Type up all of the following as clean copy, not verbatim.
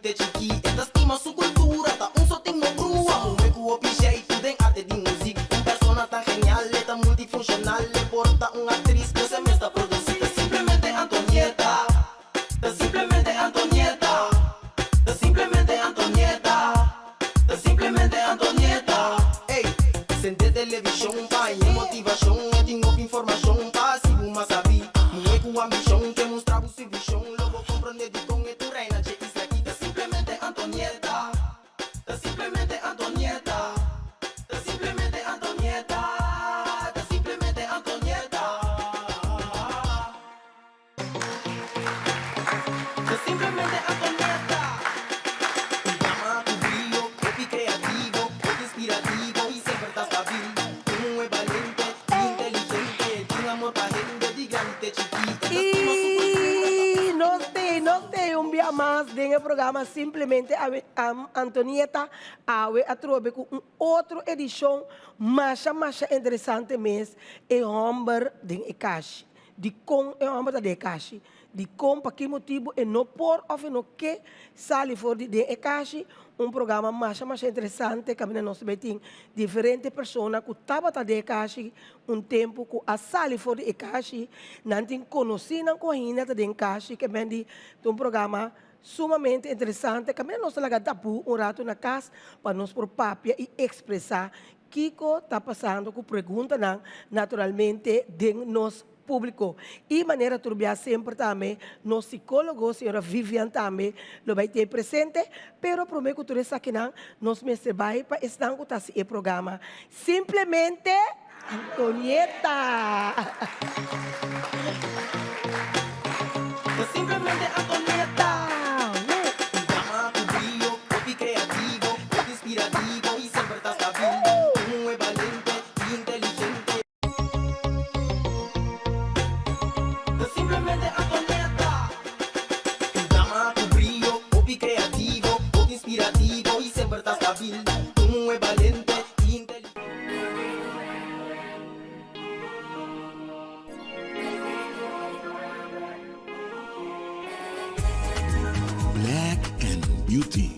te chikí. E ta stima su kultura, ta un so tin no brua. Muhé ku hopi sheitu den arte di muzik. Un persona tan genial, e ta multifunshonal. E por ta un aktris, ku se mes ta produsí. Ta simplemente Antonieta, ta simplemente Antonieta, ta simplemente Antonieta, ta simplemente Antonieta. Ey, sende televishon pa haña motivashon. E tin hopi informashon pa hasi bo mas sabí. Muhé ku ambishon ke mustra bo su vishon. Lo bo komprondé dikon e tur reina dje isla aki. Ta simplemente Antonieta, ta simplemente Antonieta, ta simplemente Antonieta, ta simplemente Antonieta. Ta simplemente Antonieta. Un dama ku brio, hopi kreativo, hopi inspirativo i semper ta stabil. Un muhé balente i inteligente, tin amor pa hende di grandi te chikí. E ta stima su kultura, ta I nos t'ei, nos t'ei un bia mas den e programa Simplemente Antonieta. Awe atrobe ku un otro edishon masha masha interesante mes, E hòmber den e kashi. Dikon e hòmber ta den e kashi? Dikon, pa ki motibu e no por òf e no ke sali for di den e kashi? Un programa masha masha interesante kaminda nos ta bai tin diferente persona ku tabata den e kashi un tempu ku a sali for di e kashi. Nan tin konosínan ku ainda ta den kashi ke men di ta un programa sumamente interesante kaminda nos ta laga tabú un ratu na kas pa nos por papia i ekspresá Kiko ta pasando ku preguntanan naturalmente den nos públiko? I manera tur bia semper tambe nos sikólogo señora Vivian tambe lo bai tei presente, pero promé ku tur esakinan nos mester bai pa esnan ku ta hasi e programa. Simplemente Antonieta! Simplemente Antonieta! Un dama ku brio, hopi kreativo, hopi inspirativo i semper ta stabil. Un muhé balente i inteligente. Simplemente Antonieta! Un dama ku brio, hopi kreativo, hopi inspirativo i semper ta stabil. Un muhé balente i inteligente. Black and Beauty.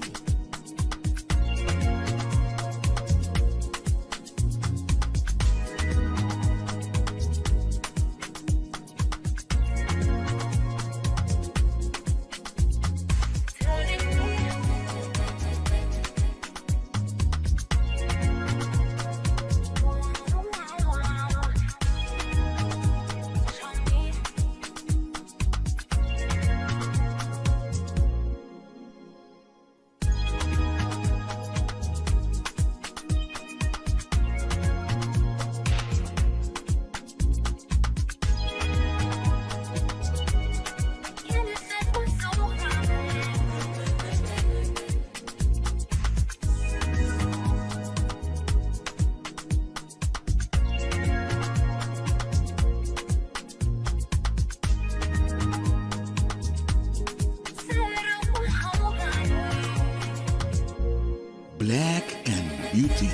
Black and Beauty.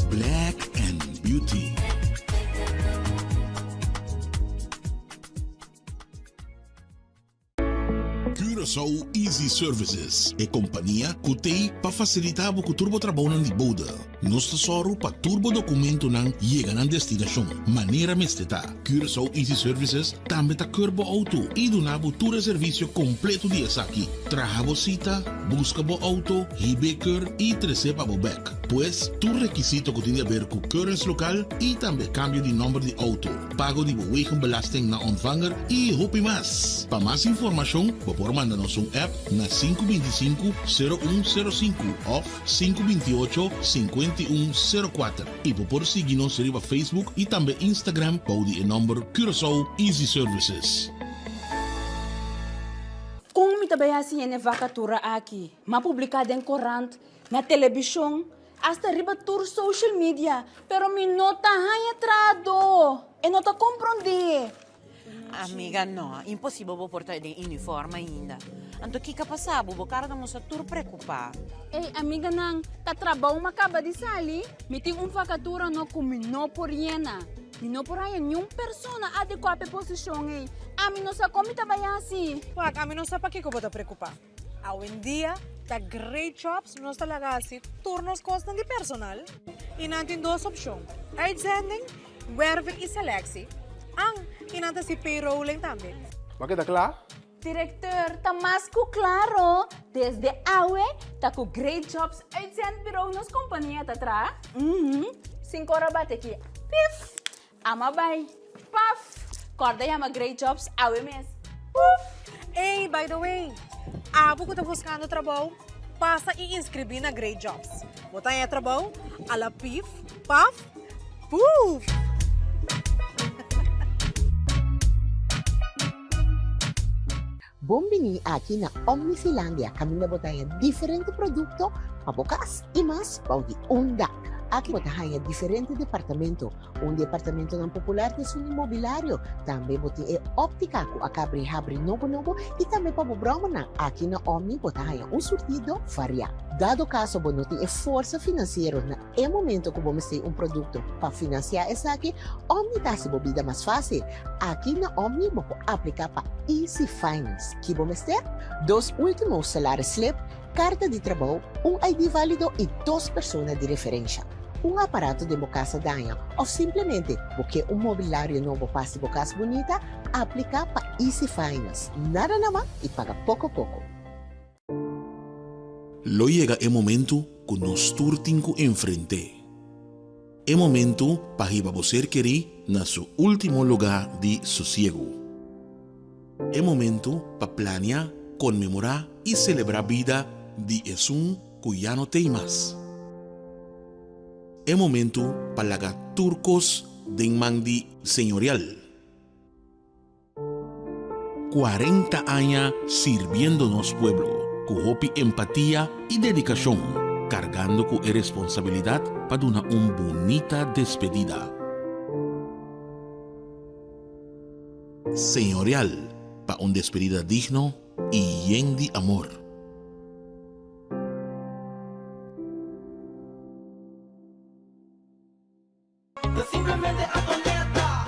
Black and Beauty. Curaçao Easy Services, e kompania ku t'ei pa fasilitá bo ku tur bo trabounan di bode. Nos ta sòru pa tur bo dokumentonan yega nan destinashon manera mester ta. Curaçao Easy Services tambe ta keur bo outo i duna bo tur e servisio kompleto di esaki, traha bo sita, buska bo outo, hib'é keur i tres'é pa bo bèk. Pues, tur rekisito ku tin di aber ku keuringslokaal i tambe kambio di nòmber di outo, pago di bo wegenbelasting na ontvanger i hopi mas. Pa mas informashon bo por manda nos un app na 525 0105 òf 528 5104 i bo por sigui nos riba Facebook i tambe Instagram bou di e nòmber Curaçao Easy Services. Kon mi ta bai hasi hende vakatura aki? M'a publiká den korant, na telebishon, hasta riba tur social media, pero mi no ta haña trahadó. E no ta komprondé. Amiga, no, imposibel bo por ta den uniform ainda. Anto kiko a pasa bo? Bo kara ta mustra tur preokupá. Ey, amiganan, ta trabou mi a kaba di sali. Mi tin un vakatura no ku mi no por yena. Mi no por haña niun persona adekuá pa e posishon ey. Ami no sa kon mi ta bai hasi. Wak, ami no sa pakiko bo ta preokupá. Awendia ta Great Jobs nos ta laga hasi tur nos kosnan di personal i nan tin dos opshon, uitzending, werving i selectie. An, i nan ta hasi payrolling tambe. Bo a keda kla? Directeur, ta mas ku klaro, desde awe ta ku Great Jobs Uitzendbureau nos kompania ta traha. Uhum, sinku ora bate aki, pif! Ama bai. Paf! Kòrda yama Great Jobs awe mes. Puf! Ey, by the way, abo ku ta buskando trabou, pasa i inskribí na Great Jobs. Bo ta haña trabou a la pif, paf, puf! Bon bini aki na Omnifilandia kaminda bo ta haña diferente produkto pa bo kas i mas bou di un dak. Aki bo ta haña diferente departamento. Un di e apartamentonan popular ta esun di mobilario. Tambe bo tin e óptica ku a kabri habri nobo nobo i tambe pa bo bròmernan. Aki na Omni bo ta haña un surtido variá. Dado kaso bo no tin e forsa finansiero na e momento ku bo mester un produkto pa finansiá esaki, Omni ta hasi bo bida mas fásil. Aki na Omni bo por apliká pa Easy Finance. Ki bo mester? Dos último salaris slip, karta di trabou, un ID válido i dos persona di referensha. Un aparato den bo kas a daña òf simplemente bo ke un mobilario nobo pa hasi bo kas bunita? Apliká pa Easy Finance. Nada na man i paga poko poko. Lo yega e momentu ku nos tur tin ku enfrent'é. E momentu pa hiba bo ser kerí na su último lugá di sosiegu. E momentu pa plania, konmemorá i selebrá bida di esun ku ya no t'ei mas. E momentu pa laga tur kos den man di Señorial. 40 aña sirbiendo nos pueblo ku hopi empatia i dedikashon, kargando ku e responsabilidat pa duna un bunita despedida. Señorial pa un despedida digno i yen di amor. Ta simplemente Antonieta.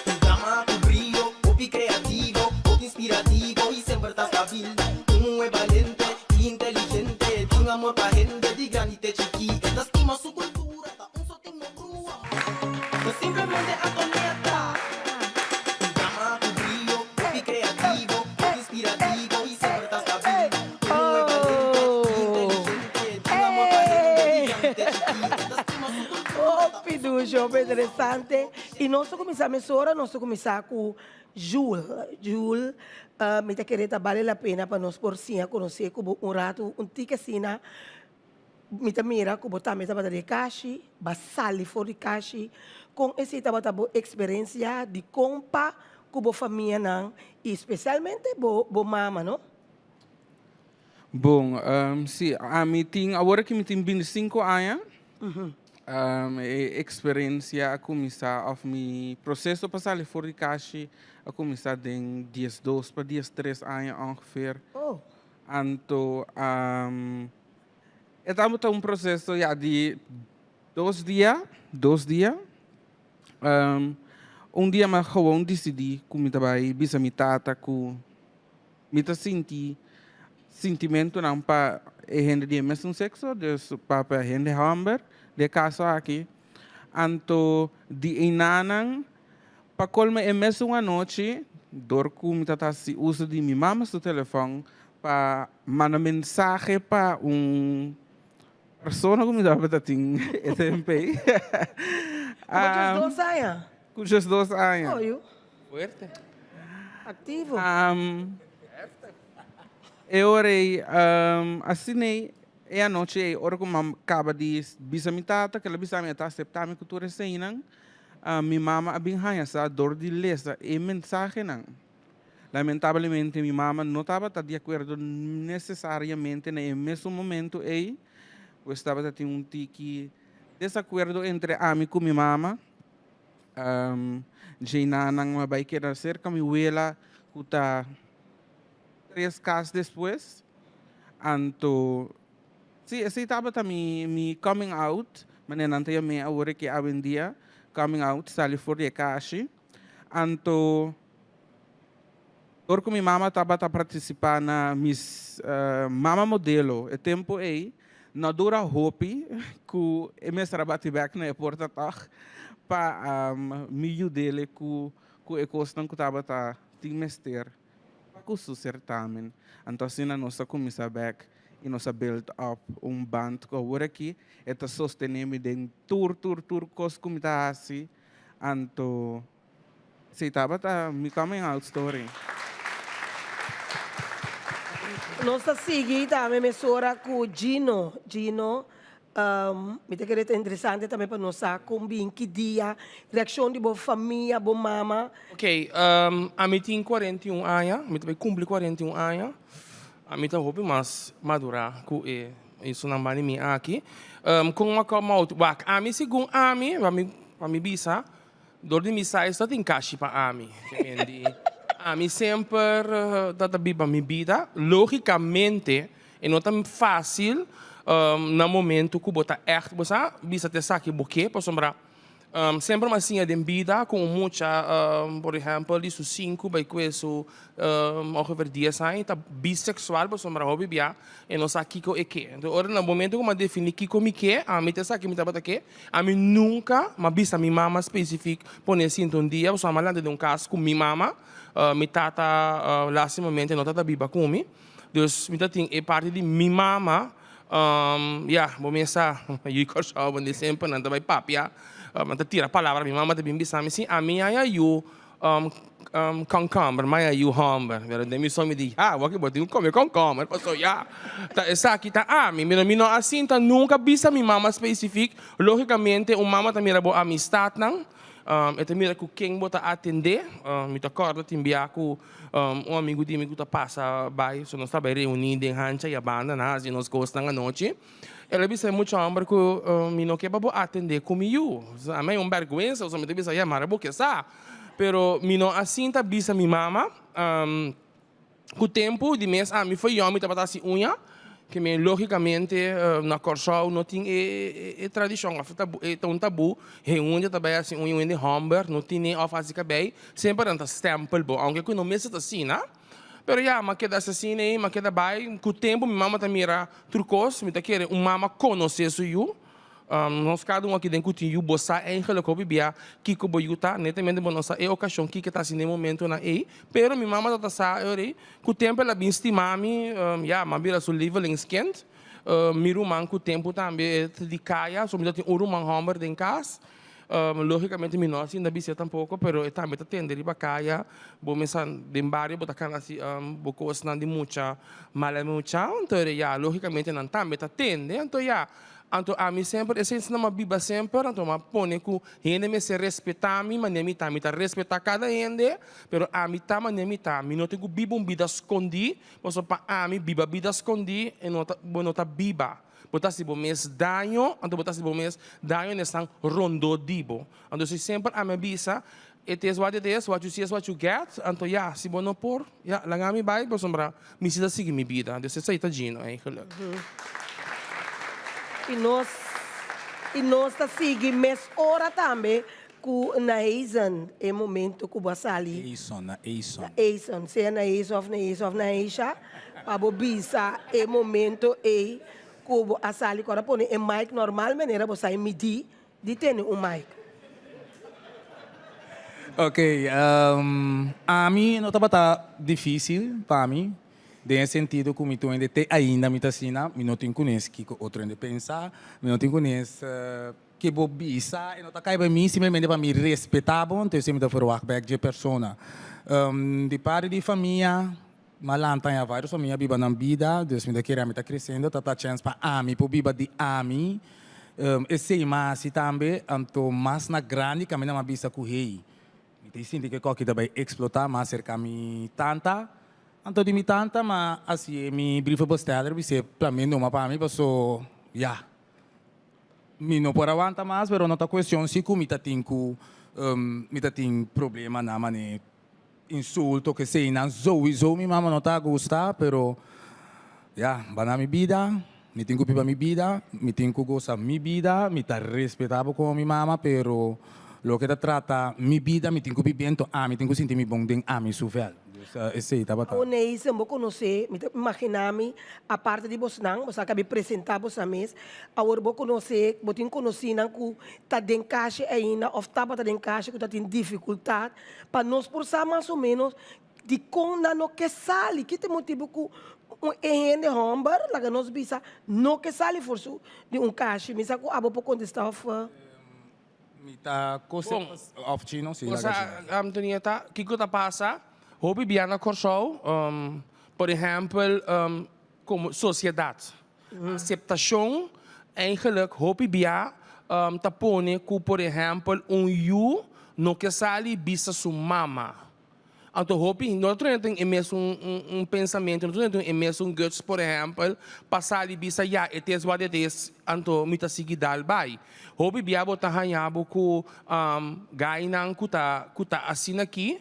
Un dama ku brio, hopi kreativo, hopi inspirativo i semper ta stabil. Un muhé balente i inteligente, tin amor pa hende di grandi te chikí. E ta stima su kultura, ta un sotin no brua. Ta simplemente Antonieta. Un dama ku brio, hopi kreativo, hopi inspirativo i semper ta stabil. Un muhé balente i inteligente, tin amor pa hende di grandi te chikí. E ta stima su kultura. Hopi dushi, hopi interesante. I nos ta kuminsá mesora, nos ta kuminsá ku Jul. Jul, mi ta kere ta bale la pena pa nos por siña konosé ku bo un ratu, un tiki asina. Mi ta mira ku bo tambe tabata den kashi, bo a sali for di kashi. Kon esei tabata bo eksperensia di kon pa ku bo famianan i spesialmente bo bo mama, no? Bon, si, ami tin, awor aki mi tin bintisinko aña. E eksperensia a kuminsá òf mi proseso pa sali for di kashi a kuminsá den diesdos pa diestres aña òngeveer. Anto e tabata un proseso ya di dos dia, dos dia. Un dia mi a gewoon disidí ku mi ta bai bisa mi tata ku Mi ta sinti sintimentunan pa e hende di e mesun sekso, dus pa pa hende hòmber den e kaso aki. Anto di einanan pa kolma e mesun anochi, dor ku mi ta ta hasi uso di mi mama su telefòn pa manda mensahe pa un persona ku mi tabata tin e tempu ei. Ku djesdos aña? Ku djesdos aña. Oyu. Fuerte. Activo. E ora ei, asina ei, e anochi ei, ora ku mi kaba di bisa mi tata, ku el a bisa mi e ta aseptá mi ku tur eseinan, mi mama a bin haña sa dor di lesa e mensahenan. Lamentablemente mi mama no tabata di akuerdo nesesariamente na e mesun momento ei, pues tabata tin un tiki desakuerdo entre ami ku mi mama. Djeinanan mi a bai keda serka mi wela ku ta tres kas despues. Anto si esei tabata mi mi coming out, manera nan ta yam'é awor aki awendia, coming out, sali for di e kashi. Anto dor ku mi mama tabata partisipá na Miss Mama Modelo e tempu ei, no dura hopi ku e mester a bati bèk na e porta tòg pa mi yud'é ku ku e kosnan ku tabata tin mester pa ku su sertamen. Anto asina nos a kuminsá bèk i nos a build up un band ku awor aki e ta sostené mi den tur tur tur kos ku mi ta hasi. Anto si tabata mi coming out story. Nos ta sigui tambe mesora ku Gino. Gino, mi ta kere ta interesante tambe pa nos sa kon bin ki dia, reakshon di bo famia, bo mama. Ok, ami tin 41 aña, mi ta bai kumpli 41 aña. Ami ta hopi mas madurá ku e esunnan banda di mi aki. Kon a come out? Wak, ami segun ami, pa mi pa mi bisa, dor di mi size ta tin kashi pa ami. Di ami semper ta ta biba mi bida. Logicamente e no ta facil na momento ku bo ta ègt bo sa bisa ta esaki bo ke pasobra Semper mi a siña den bida ku un mucha, por ehèmpel, di su sinku bai kue su ongeveer dies aña ta biseksual pasobra hopi bia e no sa kiko e ke. Enton ora na momento ku mi a definí kiko mi ke, ami ta esaki mi tabata ke, ami nunka mi a bisa mi mama spesifik pone sinta un dia pasobra mi a lanta den un kas ku mi mama, mi tata lastimamente no tabata biba ku mi. Dus mi ta tin e parti di mi mama. Ya, bo mes sa, yu Kòrsou bo semper nan ta bai papia, nan ta tira palabra, mi mama ta bin bisa mi, si ami haya yu kònkòmber, mi haya yu hòmber, pero den mi son mi di, ya, wak bo tin ku kome kònkòmber, pasobra ya, ta esaki ta ami, mi no a sinta nunka bisa mi mama spesifik, logikamente un mama ta mira bo amistatnan, e ta mira ku ken bo ta atendé, mi ta kòrda tin bia ku Un amigu di mi ku ta pasa bai, so nos ta bai reuní den hancha i a banda nan hasi nos kosnan anochi. El a bisa e mucha hòmber ku mi no ke pa bo atendé ku mi yu. Ami a un bèrgwensa, pasobra mi ta bisa, ya, mara bo ke sa. Pero mi no a sinta bisa mi mama. Ku tempu di mes ami for yòn mi tabata hasi uña, ke mi lógikamente na Kòrsou no tin e tradishon òf e ta un tabú, hende ta bai hasi uña, un hende hòmber no tene òf hasi kabei. Semper nan ta stempel bo, aunke ku no mester ta asina. Pero ya, m'a keda asina ei, m'a keda bai. Ku tempu mi mama ta mira tur kos, mi ta kere un mama konosé su yu. Nos kada un aki den ku tin yu, bo sa eigenlik hopi bia kiko bo yu ta. Netamente bo no sa e okashon kiko ta hasi den e momentunan ei. Pero mi mama tabata sa e ora ei. Ku tempu el a bin stima mi, ya, m'a bira su lievelingskind. Mi ruman ku tempu tambe e ta di kaya, so mi ta tin un ruman hòmber den kas. Logicamente mi no a sinta bis'é tampoco, pero e tambe ta tende riba caya, bo mesa den bario bo ta cana haci bo cosnan di mucha mala mucha, anto ya logicamente nan tambe ta tende, anto ya, anto ami semper esei esnan mi a biba semper, anto mi a pone cu hende mester respeta mi manera mi ta, mi ta respeta cada hende, pero ami ta manera mi ta, mi no tin cu biba un bida scondi, pasobra pa ami biba bida scondi e no ta bo no ta biba. Bo ta hasi bo mes daño, anto bo ta hasi bo mes daño na esnan rondó di bo. Anto si semper ami a bisa, it is what it is, what you see is what you get, anto ya, si bo no por, ya, laga mi bai pasobra mi si ta sigui mi bida. Dus esei ta Gino eigenlijk. I nos, i nos ta sigui mes ora tambe ku na Hazen, e momento ku bo a sali. Eison, na Eison. Na Eison, sea na Eison òf na Eison òf na Eisha, pa bo bisa e momento ei ku bo a sali ku ora pone e mic normal manera bo sa e midí di tene un mic. Ok, ami no tabata difísil pa mi, den e sentido ku mi tur hende te ainda mi ta asina, mi no tin kunes kiko otro hende pensa, mi no tin kunes Ke bo bisa e no ta kai pa mi, simplemente pa mi respetá bo, entonces mi ta verwagt bek dje persona. Di parti di famia, m'a lanta ya varios famia biba nan bida, dus mi ta kere ami ta creciendo, ta ta chens pa ami por biba di ami. Esei m'a hasi tambe, anto mas na grandi kaminda m'a bisa ku hey, mi ta sinti ku e koki ta bai explotá, m'a aserká mi tanta, anto di mi tanta m'a hasié mi brievenbesteller, bis'é plam'é numa pa mi paso ya. Mi no por a wanta mas, pero no ta cuestion si cu mi ta tin cu mi ta tin problema na mane insulto ke eseinan souiso mi mama no ta gusta, pero ya, bana mi bida, mi tin cu biba mi bida, mi tin cu gosa mi bida, mi ta respeta bo como mi mama, pero loke ta trata mi bida mi tin cu biba ento ami tin cu sinti mi bon den ami su vel. Dus esei tabata. Awo Neisen bo conoce, mi ta imagina mi, aparte di bosnan, bo sa cabi presenta bosan mes, Awor bo konosé, bo tin konosínan ku ta den kashe ainda òf tabata den kashe ku ta tin difikultat pa nos por sa mas o ménos dikon nan no ke sali. Ki ta e motibu ku un e hende hòmber, laga nos bisa, no ke sali for su di un kashe? Mi sa ku abo por kontestá òf. Mi ta kose Bon, òf chino, si laga cosa, chino. Antonieta, kiko ta pasa? Hopi bia na Kòrsou, por ehèmpel, komo sosiedat. Aceptacion eigenlijk hopi bia ta pone cu por ehempel un yu no ke sali bisa su mama. Anto hopi no ta tin e mesun un pensamento, no ta tin e mesun guts por ehempel pa sali bisa ya e tes wat e tes anto mi ta sigui dal bay. Hopi bia bo ta haña bo cu gainan cu ta cu ta asina aki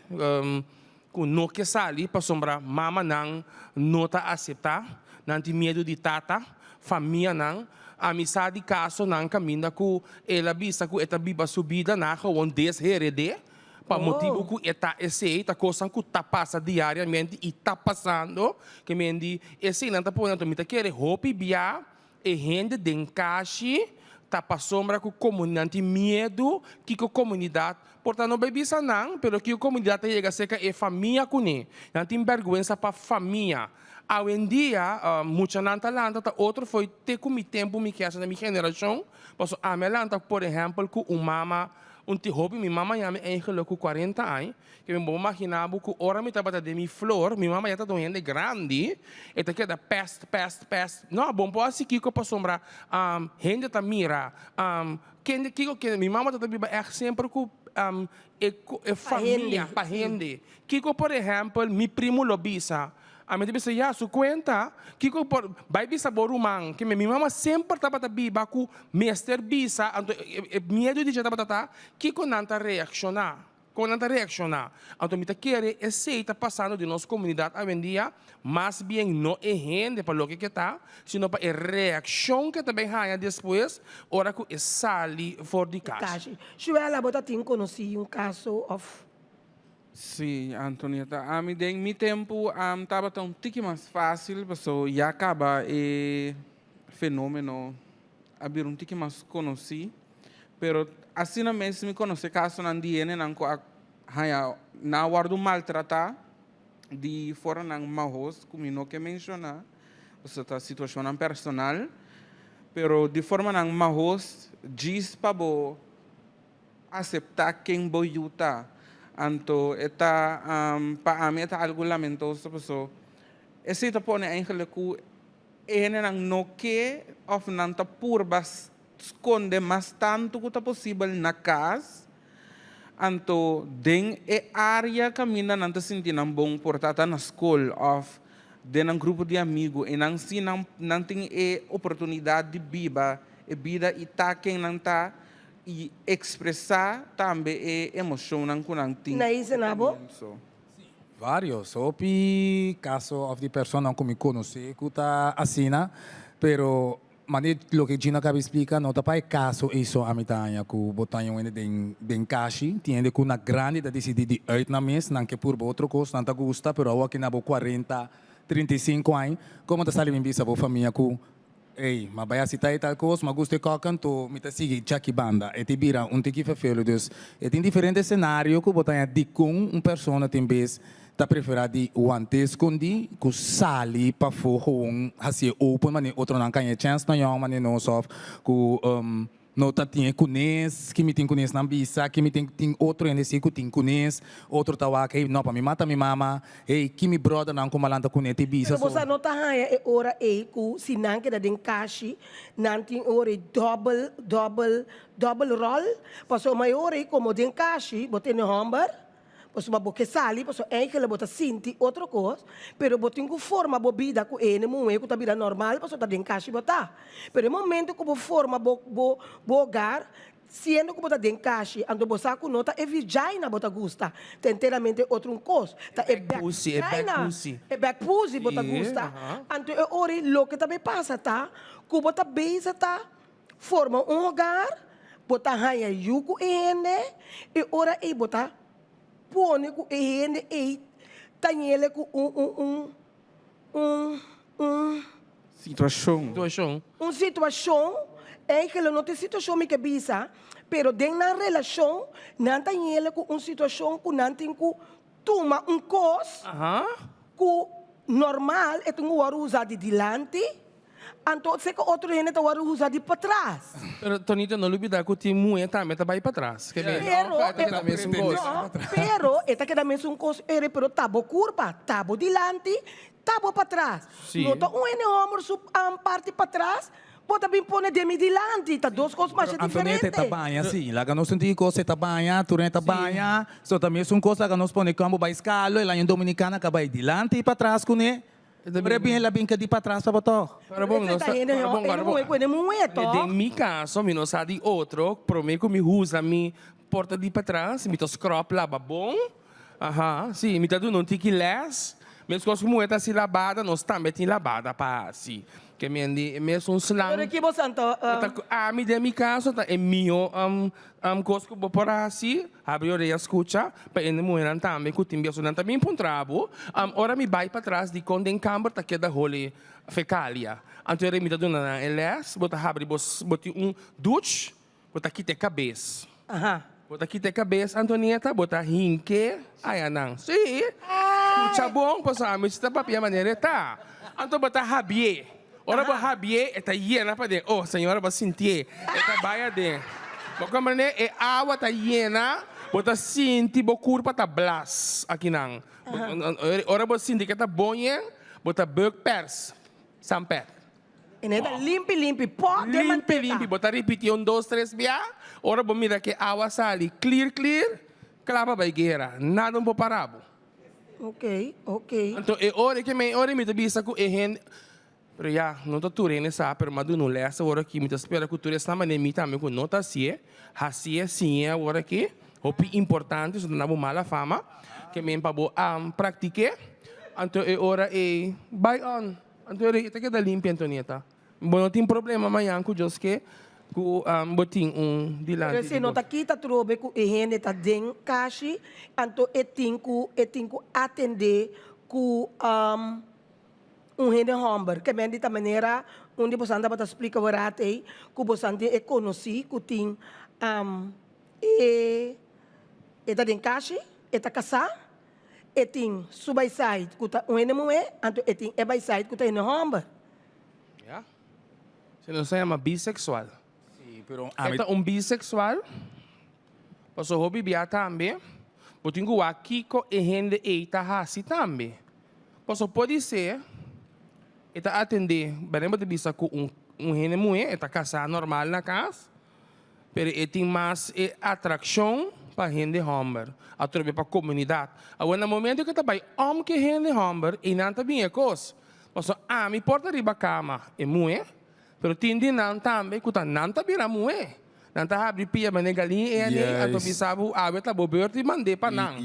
Ku no ke sali pasobra mamanan no ta aseptá, nan tin miedu di tata, famianan. Ami sa di kasonan kaminda ku el a bisa ku e ta biba su bida na gewoon deshered'é pa motibu ku e ta esei, ta kosnan ku ta pasa diariamente i ta pasando. Ke men di eseinan ta pone anto mi ta kere hopi bia E hende den kashi ta pasobra ku komuninan tin miedu kiko komunidat por ta no bai bisa nan, pero kiko komunidat ta yega serka e famia kuné. Nan tin bèrgwensa pa famia. Awendia muchanan ta lanta ta otro fo'i te ku mi tempu mi kèsa na mi generashon, pasobra ami a lanta por ehèmpel ku un mama un ti hopi mi mama yami eigenlik ku kuarenta aña. Ke mi bo magina bo ku ora mi tabata den mi flor, mi mama ya tabata un hende grandi, e ta keda pèst, pèst, pèst. No, bo no por hasi kiko pasobra hende ta mira. Kende kiko kende, mi mama tabata biba ègt semper ku e e famia, pa hende. Kiko por ehèmpel mi primu lo bisa, ami ta bisa ya su kuenta, kiko por bai bisa bo ruman. Ke mi mama semper tabata biba ku mester bisa, anto e miedu di dje tabata ta kiko nan ta reakshoná. Kon nan ta reakshoná? Anto mi ta kere esei ta pasando den nos komunidat awendia, mas bien no e hende pa loke ke ta, sino pa e reakshon ke ta bin haña despues ora ku e sali for di kas. Shuela, bo ta tin konosí un kaso òf? Sí, Antonieta. Ami den mi tempu tabata un tiki mas fásil paso ya kaba e fenómeno a bira un tiki mas konosí. Pero asina mes mi conoce casonan di hendenan cu a haya nan a wordo maltrata di formanan mahos cu mi no ke menciona, pasobra ta situacionnan personal, pero di formanan mahos djis pa bo acepta ken bo yu ta. Anto e ta pa ami e ta algo lamentoso pasobra esey ta pone eigenlijk cu e hendenan no ke of nan ta purba Skonde mas tantu ku ta posibel na kas, anto den e área kaminda nan ta sinti nan bon por ta ta na skol òf den nan grupo di amigu i nan si nan nan tin e oportunidat di biba e bida i ta ken nan ta i ekspresá tambe e emoshonnan ku nan tin. Naise na bo? Varios, hopi kaso òf di personanan ku mi konosé ku ta asina, pero Mane loke Gino a caba splica no ta pa e caso ey so ami ta haña cu bo ta haña un hende den den cashi. Tin hende cu na grandi ta dicidi di uit nan mes, nan ke purba otro cos, nan ta gusta, pero awor aki na bo cuarenta, 35 aña, como ta sali bin bisa bo famia cu ey, m'a bay haci tal y tal cos, m'a gusta e coca, anto mi ta sigui djaki banda. E ta bira un tiki vervelu. Dus e tin diferente scenario cu bo ta haña dicon un persona tin bes Ta prefera di want'é skondí ku sali pafó gewoon hasié open manera otronan kaña e chèns na yòn manera nos òf ku no ta tin e kunes ki mi tin kunes nan bisa ki mi tin tin otro hende si ku tin kunes otro ta wak hey no pa mi mata mi mama hey ki mi bròdernan ku malanta kuné ti bisa Pero so. bo sa no ta haña e ora ei ku si nan keda den kashi nan tin e ora ei dòbel dòbel dòbel ròl pasobra e ora ei komo den kashi bo tene hòmber. Pasobra bo ke sali, pasobra eigenlijk bo ta sinti otro kos, pero bo tin ku forma bo bida ku e hende muhé ku ta bira normal pasobra ta den kashi bo ta. Pero e momento ku bo forma bo bo bo hogar, siendo ku bo ta den kashi, anto bo sa ku no ta e vagina bo ta gusta, ta enteramente otro un kos, ta e Back pussy, e back vagina, pussy. e back pussy bo ta Sí, gusta. aha. Anto e ora ei loke ta bay pasa ta ku bo ta bezig ta Forma un hogar, bo ta haña yu ku e hende, e ora ei bo ta pone ku e hende ei ta ñele ku un un un un un. Situashon. Situashon. Un situashon, eigenlijk no ta e situashon mi ke bisa, pero den nan relashon nan ta ñele ku un situashon ku nan tin ku tuma un kos ku normal e tin ku wòrdu usa di dilanti. Anto se ku otro hende ta wòrdu usa di patras. Pero Tonito no lubida ku tin muhé tambe ta bai patras. Ke men Pero ta keda mesun kos. No, pero e ta keda mesun kos ere pero ta bo kurpa, ta bo dilanti, ta bo patras. Sí. No ta un hende hòmber su parti patras bo ta bin pone den mi dilanti, ta dos kos masha Pero Antonieta e ta diferente. baña si, laga nos sinti kos e ta baña, tur hende ta baña, so ta mesun kos laga nos pone kambo bai skalo, el aña Dominicana ka bai dilanti i patras kuné. Pero e bin el a bin kadi patras pa bo tog. Pero bon, no sa, pero bon, pero bon. Den mi caso, mi no sa di otro, prome cu mi usa mi porta di patras, mi ta scrub laba bon, aha, si, mi ta duna un tiki les, mescos cu muher ta haci labada, nos tambe tin labada pa haci. Ke men di e mesun slang. Pero ki bo sa anto? Ami den mi caso ta e miho cos cu bo por haci. Habri orea skucha pa e muhernan tambe ku tin beso. Nan ta bin puntra bo, Ora mi bai patras dikon den kamber ta keda holi fekalia? Anto e mi ta duna nan e les, bo ta habri bo bo tin un duch, bo ta kita e kabes. Bo ta kita e kabes, Antonieta, bo ta hink'é ayanan. Sí! Skucha bon, pasobra ami si ta papia manera e ta. Anto bo ta habié. Ora bo habié, e ta yena paden. Oh, señora, bo a sintié. E ta bai aden. Bo komprendé? E awa ta yena, bo ta sinti bo kurpa ta blas akinan. Ora bo sinti ke ta bon yen, bo ta buk pers, sampet. E ne ta limpi limpi, pò den Limpi manteka. limpi. Bo ta ripití un dos tres bia. Ora bo mira ke awa sali klir klir, kla pa bai guera. Nada no por para bo. Ok, ok. Anto e ora ke men ora mi ta bisa ku e hende, pero ya, no ta tur hende sa, pero mi a duna un lès awor aki, mi ta spera ku tur esnan manera mi tambe ku no ta hasié, hasié, siñ'é awor aki, hopi importante, so ta na bo mala fama, ke men pa bo a praktik'é, anto e ora ei bai on, anto e ora ei ta keda limpi Antonieta. Bo no tin problema mañan ku Dios ke ku bo tin un dilanti Pero di si no bo. ta kita trobe ku e hende ta den kashi, anto e tin ku e tin ku atendé ku un hende hòmber. Ke men di ta manera un di bosan tabata splika wèrat ei, ku bosan tin e konosí ku tin e e ta den kashi, e ta kasá, e tin su baisait ku ta un hende muhé, anto e tin e baisait ku ta hende hòmber. Ya. Si nos ta yama bisexual. Sí, pero E ta un bisexual, pasobra hopi bia tambe bo tin ku wak kiko e hende ei ta hasi tambe. Pasobra podisé e ta atendé, benen bo ta bisa ku un un hende muhé, e ta kasá normal na kas, Pero e tin mas e atraccion pa hende homber, atrobe pa comunidad. Awor na momento cu ta bay om cu e hende homber, eynan ta bin e cos. Pasobra ami por ta riba cama e muhe, pero tin di nan tambe cu ta nan ta bira muhe. Nan ta habri pia mane galiña e aney, anto bisa bo awe ta bo beurt di mand'é pa nan.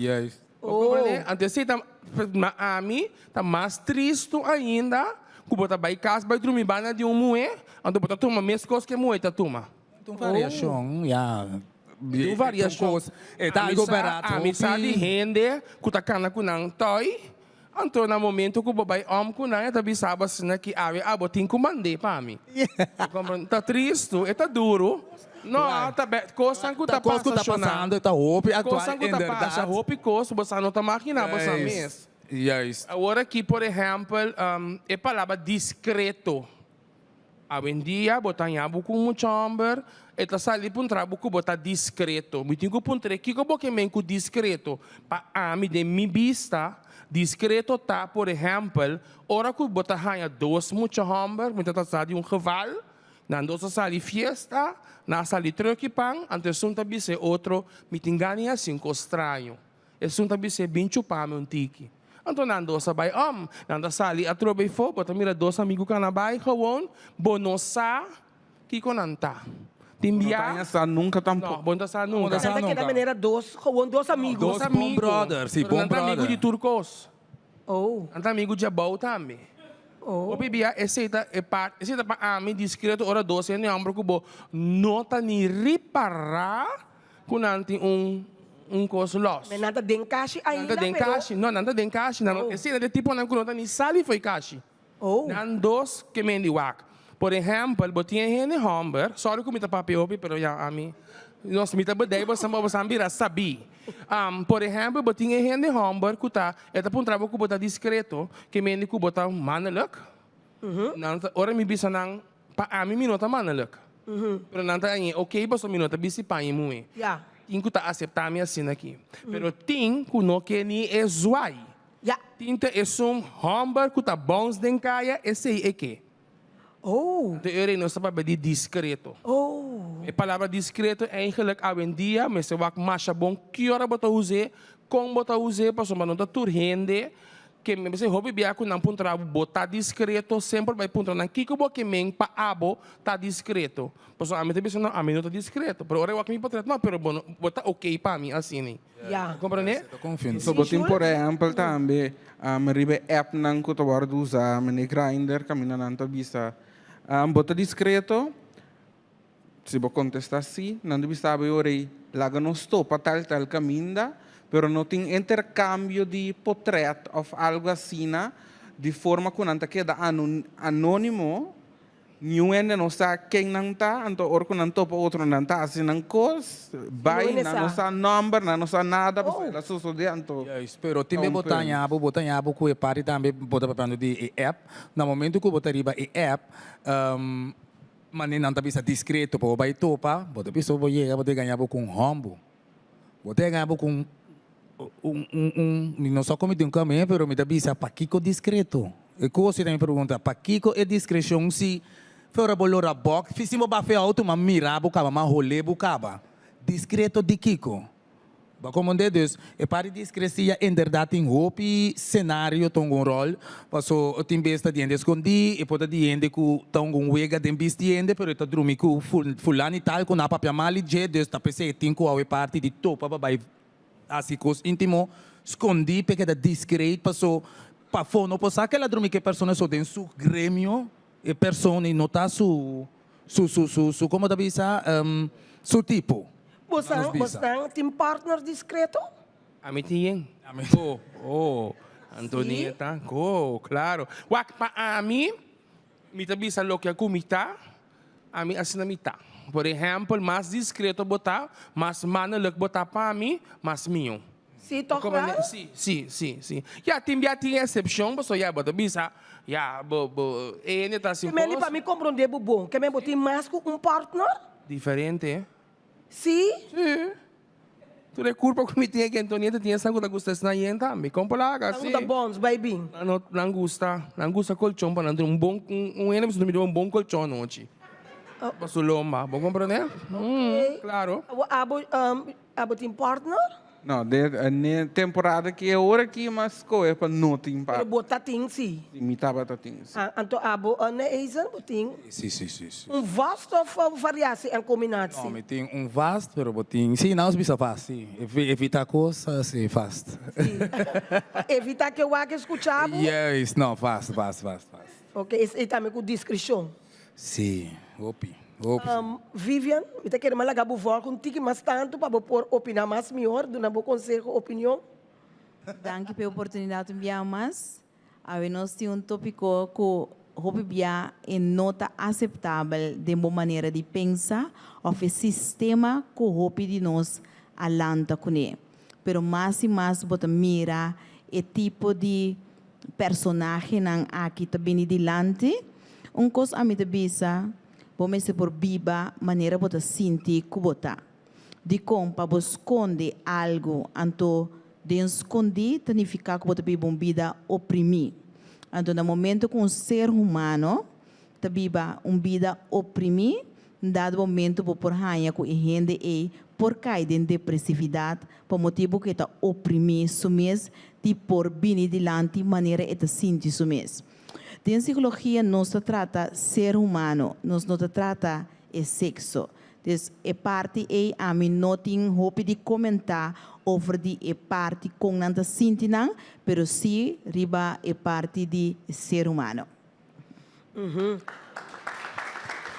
Bo comprende? Anto esey ta, ma ami ta mas tristo ainda cu bo ta bay cas bay drumi banda di un muhe, anto bo ta tuma mescos cu e muhe ta tuma. Ta un variacion, ya. Ta un variacion. E ta algo barato. Ami sa di hende cu ta cana cu nan toy, anto na momento cu bo bay om cu nan e ta bisa bo asina ki awe abo tin cu mand'é pa mi. Bo comprende? Ta tristo, e ta duro. No, ta be, cosnan cu ta Cos cu pasa ta shona. pasando ta hopi actual Cosnan cu ta pasa, inderdaad. hopi cos bo sa no ta magina bo sa mes. Juist. Awor aki por ehempel e palabra discreto. Awendia bo ta haña bo ku un mucha hòmber, e ta sali puntra bo ku bo ta diskreto. Mi tin ku puntr'é kiko bo ke men ku diskreto. Pa ami, den mi bista, diskreto ta, por ehèmpel, ora ku bo ta haña dos mucha hòmber, mi ta trata di un geval, nan dos a sali fiesta, nan a sali truki pan, anto esun ta bisa e otro, mi tin gana di hasi un kos straño. Esun ta bis'é, Bin chupa mi un tiki. Anto nan dos a bai om. Nan ta sali atrobe efo, bo ta mira dos amigu kana bai gewoon, bo no sa kiko nan ta. Tin Bo no bia. ta haña sa nunka tampoco. No, bo no ta sa nunka. Nan ta keda manera dos, gewoon dos amigu. Dos Dos bon amigu. brother, si, Pero bon nan ta amigu brother. di tur kos. Oh. Nan ta amigu djabou tambe. Oh. Hopi bia esei ta e part, esei ta pa ami discreto ora dos hende homber ku bo no ta ni ripará ku nan tin un un kos lòs. Men nan ta den kashi Nan ainda ta den pero. kashi, no nan ta den kashi, nan no, Oh. esei ta e tiponan ku no ta ni sali fo'i kashi. Oh. Nan dos ke men di wak. Por ehèmpel, bo tin e hende hòmber, sòri ku mi ta papia hopi, pero ya ami, nos mi ta bedei boso pa boso bira sabí. Por ehèmpel, bo tin e hende hòmber ku ta, e ta puntra bo ku bo ta diskreto, ke men di ku bo ta mannelijk. Nan ta, ora mi bisa nan, pa ami mi no ta mannelijk. Pero nan ta hañ'é oké pasobra mi no ta bisti paña muhé. Tin ku ta aseptá mi asina aki. Pero tin ku no ke ni e zwai. Ya. Tin ta esun homber ku ta bounce den kaya, esei e ke. Oh. Anto e rei nos ta papia di diskreto. Oh. E palabra diskreto eigenlijk awendia mester wak masha bon ki ora bo ta us'é, kon bo ta us'é, pasobra no ta tur hende ke mester hopi bia ku nan puntra bo, bo ta diskreto, semper bai puntra nan kiko bo ke men pa abo ta diskreto. Pasobra ami ta bisa no, ami no ta diskreto, pero ora e wak mi potret, no, pero bo no, bo ta oké pa mi asina. Ya. Comprende? So bo tin por ehempel tambe riba e appnan ku ta wòrdu usá, mene Grindr, kaminda nan ta bisa bo ta diskreto, si bo kontestá sí, nan ta bisa bo e ora ei laga nos topa tal tal kaminda, pero no tin interkambio di potrèt òf algu asina di forma ku nan ta keda anónimo. Niun hende no sa ken nan ta, anto ora ku nan topa otro nan ta hasi nan kos, bai, nan no sa nòmber, nan no sa nada, pasobra el a sosodé, anto Juist, pero tin ta be un bo ta punt. haña bo, bo ta haña bo ku e parti tambe bo ta papiando di e app, na momento ku bo ta riba e app, manera nan ta bisa diskreto pa bo bai topa, bo ta bisa bo yega bo ta gaña bo ku un hòmbu, bo ta gaña bo ku un un un un mi no sa kon mi tin ku am'é pero mi ta bisa pakiko diskreto? E kos si ta mi pregunta pakiko e diskreshon si ora bo lora bòk si si bo bafe outo ma mira bo kaba ma hole bo kaba diskreto di kiko? Bo a komprondé? Dus e parti di diskresia inderdat tin hopi senario ta un ròl paso tin bes ta di hende skondí e por ta di hende ku ta un wega den bisti hende pero e ta drumi ku fulani tal ku nan a papia mal di dje dus ta p'esei e tin ku awe parti di topa pa bai Hasi kos íntimo skondí p'e keda diskreit paso pafó no por sa ke el a drumi ku e persona so den su gremio e persona i no ta su su su su su komo ta bisa su tipo. Bosan Nos bisa. bosan tin partner diskreto? Ami tin yen. Oh, oh, Antonieta, oh, claro. Wak, pa ami, Mi ta bisa loke ku mi ta, ami asina mi ta. Por ehèmpel, mas diskreto bo ta, mas mannelijk bo ta pa mi, mas mihó. Sí, tòg wel? Sí, sí, sí, sí. Ya, tin bia tin eksepshon, pasobra ya bo ta bisa, ya, bo, bo, e hende ta hasi un Ke men di kos. pa mi komprondé bo bon, ke men bo tin mas ku un partner? Diferente. Sí? Sí. Tur e kurpa ku mi tin aki Antonieta tin esnan ku ta gusta esnan yen tambe. Kon por laga Nan si? ta bons bai bin. Nan no nan gusta nan gusta kolchon pa nan drumi un bon un hende mester drumi riba un bon kolchon anochi. Pa su lomba. Bo komprende? Oké. Klaro. Abo abo tin partner? No, de ne temporada ki e ora ki m'a skohe pa no tin Pero partner. bo ta tin si. Si, mi tabata tin si. Ah, anto abo ne Eisen bo tin? Si, si, si, si. Un vast of variatie en combinatie? No, mi tin un vast, pero bo tin, si, nos bisa vast, si. Evita cos, si, vast. Si. Pa evita ke wak escucha bo? Juist, no, vast, vast, vast, vast. Ok, esey tambe cu discrecion. Si, hopi, hopi. Vivian, mi ta kere mas laga bo vòlg un tiki mas tantu pa bo por opiná mas mihor, duna bo konseho, opinion. Danki p'e oportunidat un bia mas. Awe nos tin un tópiko ku hopi bia e no ta aseptabel den bo manera di pensa òf e sistema ku hopi di nos a lanta kuné. Pero mas i mas bo ta mira e tipo di personahenan aki ta bini dilanti, un kos ami ta bisa, bo mester por biba manera bo ta sinti ku bo ta. Dikon pa bo skonde algu anto den skondí ta nifiká ku bo ta biba un bida oprimí. Anto na momento ku un ser humano ta biba un bida oprimí, un dado momento bo por haña ku e hende ei. por kai den depresividat pa motibu ku e ta oprimí su mes di por bini dilanti manera e ta sinti su mes. Den psikologia nos ta trata ser humano, nos no ta trata e sekso. Dus e parti ei ami no tin hopi di komentá over di e parti kon nan ta sinti nan, pero sí riba e parti di ser humano.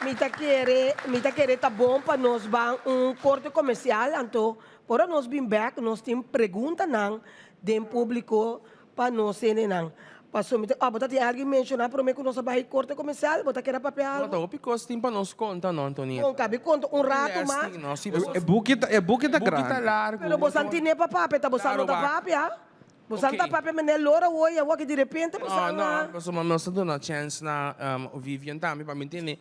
Mi ta kere, mi ta kere ta bon pa nos ban un korte komersial, anto ora nos bin bèk nos tin preguntanan den públiko pa nos hendenan. Paso mi ta, oh, bo ta tin algin menshoná promé ku nos a bai korte komersial? Bo ta kere papia algu? No, ta hopi kos tin pa nos konta no, Antonieta. Kon kabi konta un ratu mas. No, si, paso. E buki ta, e buki ta E buki ta grandi. largu. Pero bo san tine pa papia, ta bo sa no ta papia. Bo san ta papia meneer Lora hoy awor ki di repente bo san No, na. no, pasobra nos ta duna chèns na Vivian tambe pa mi tene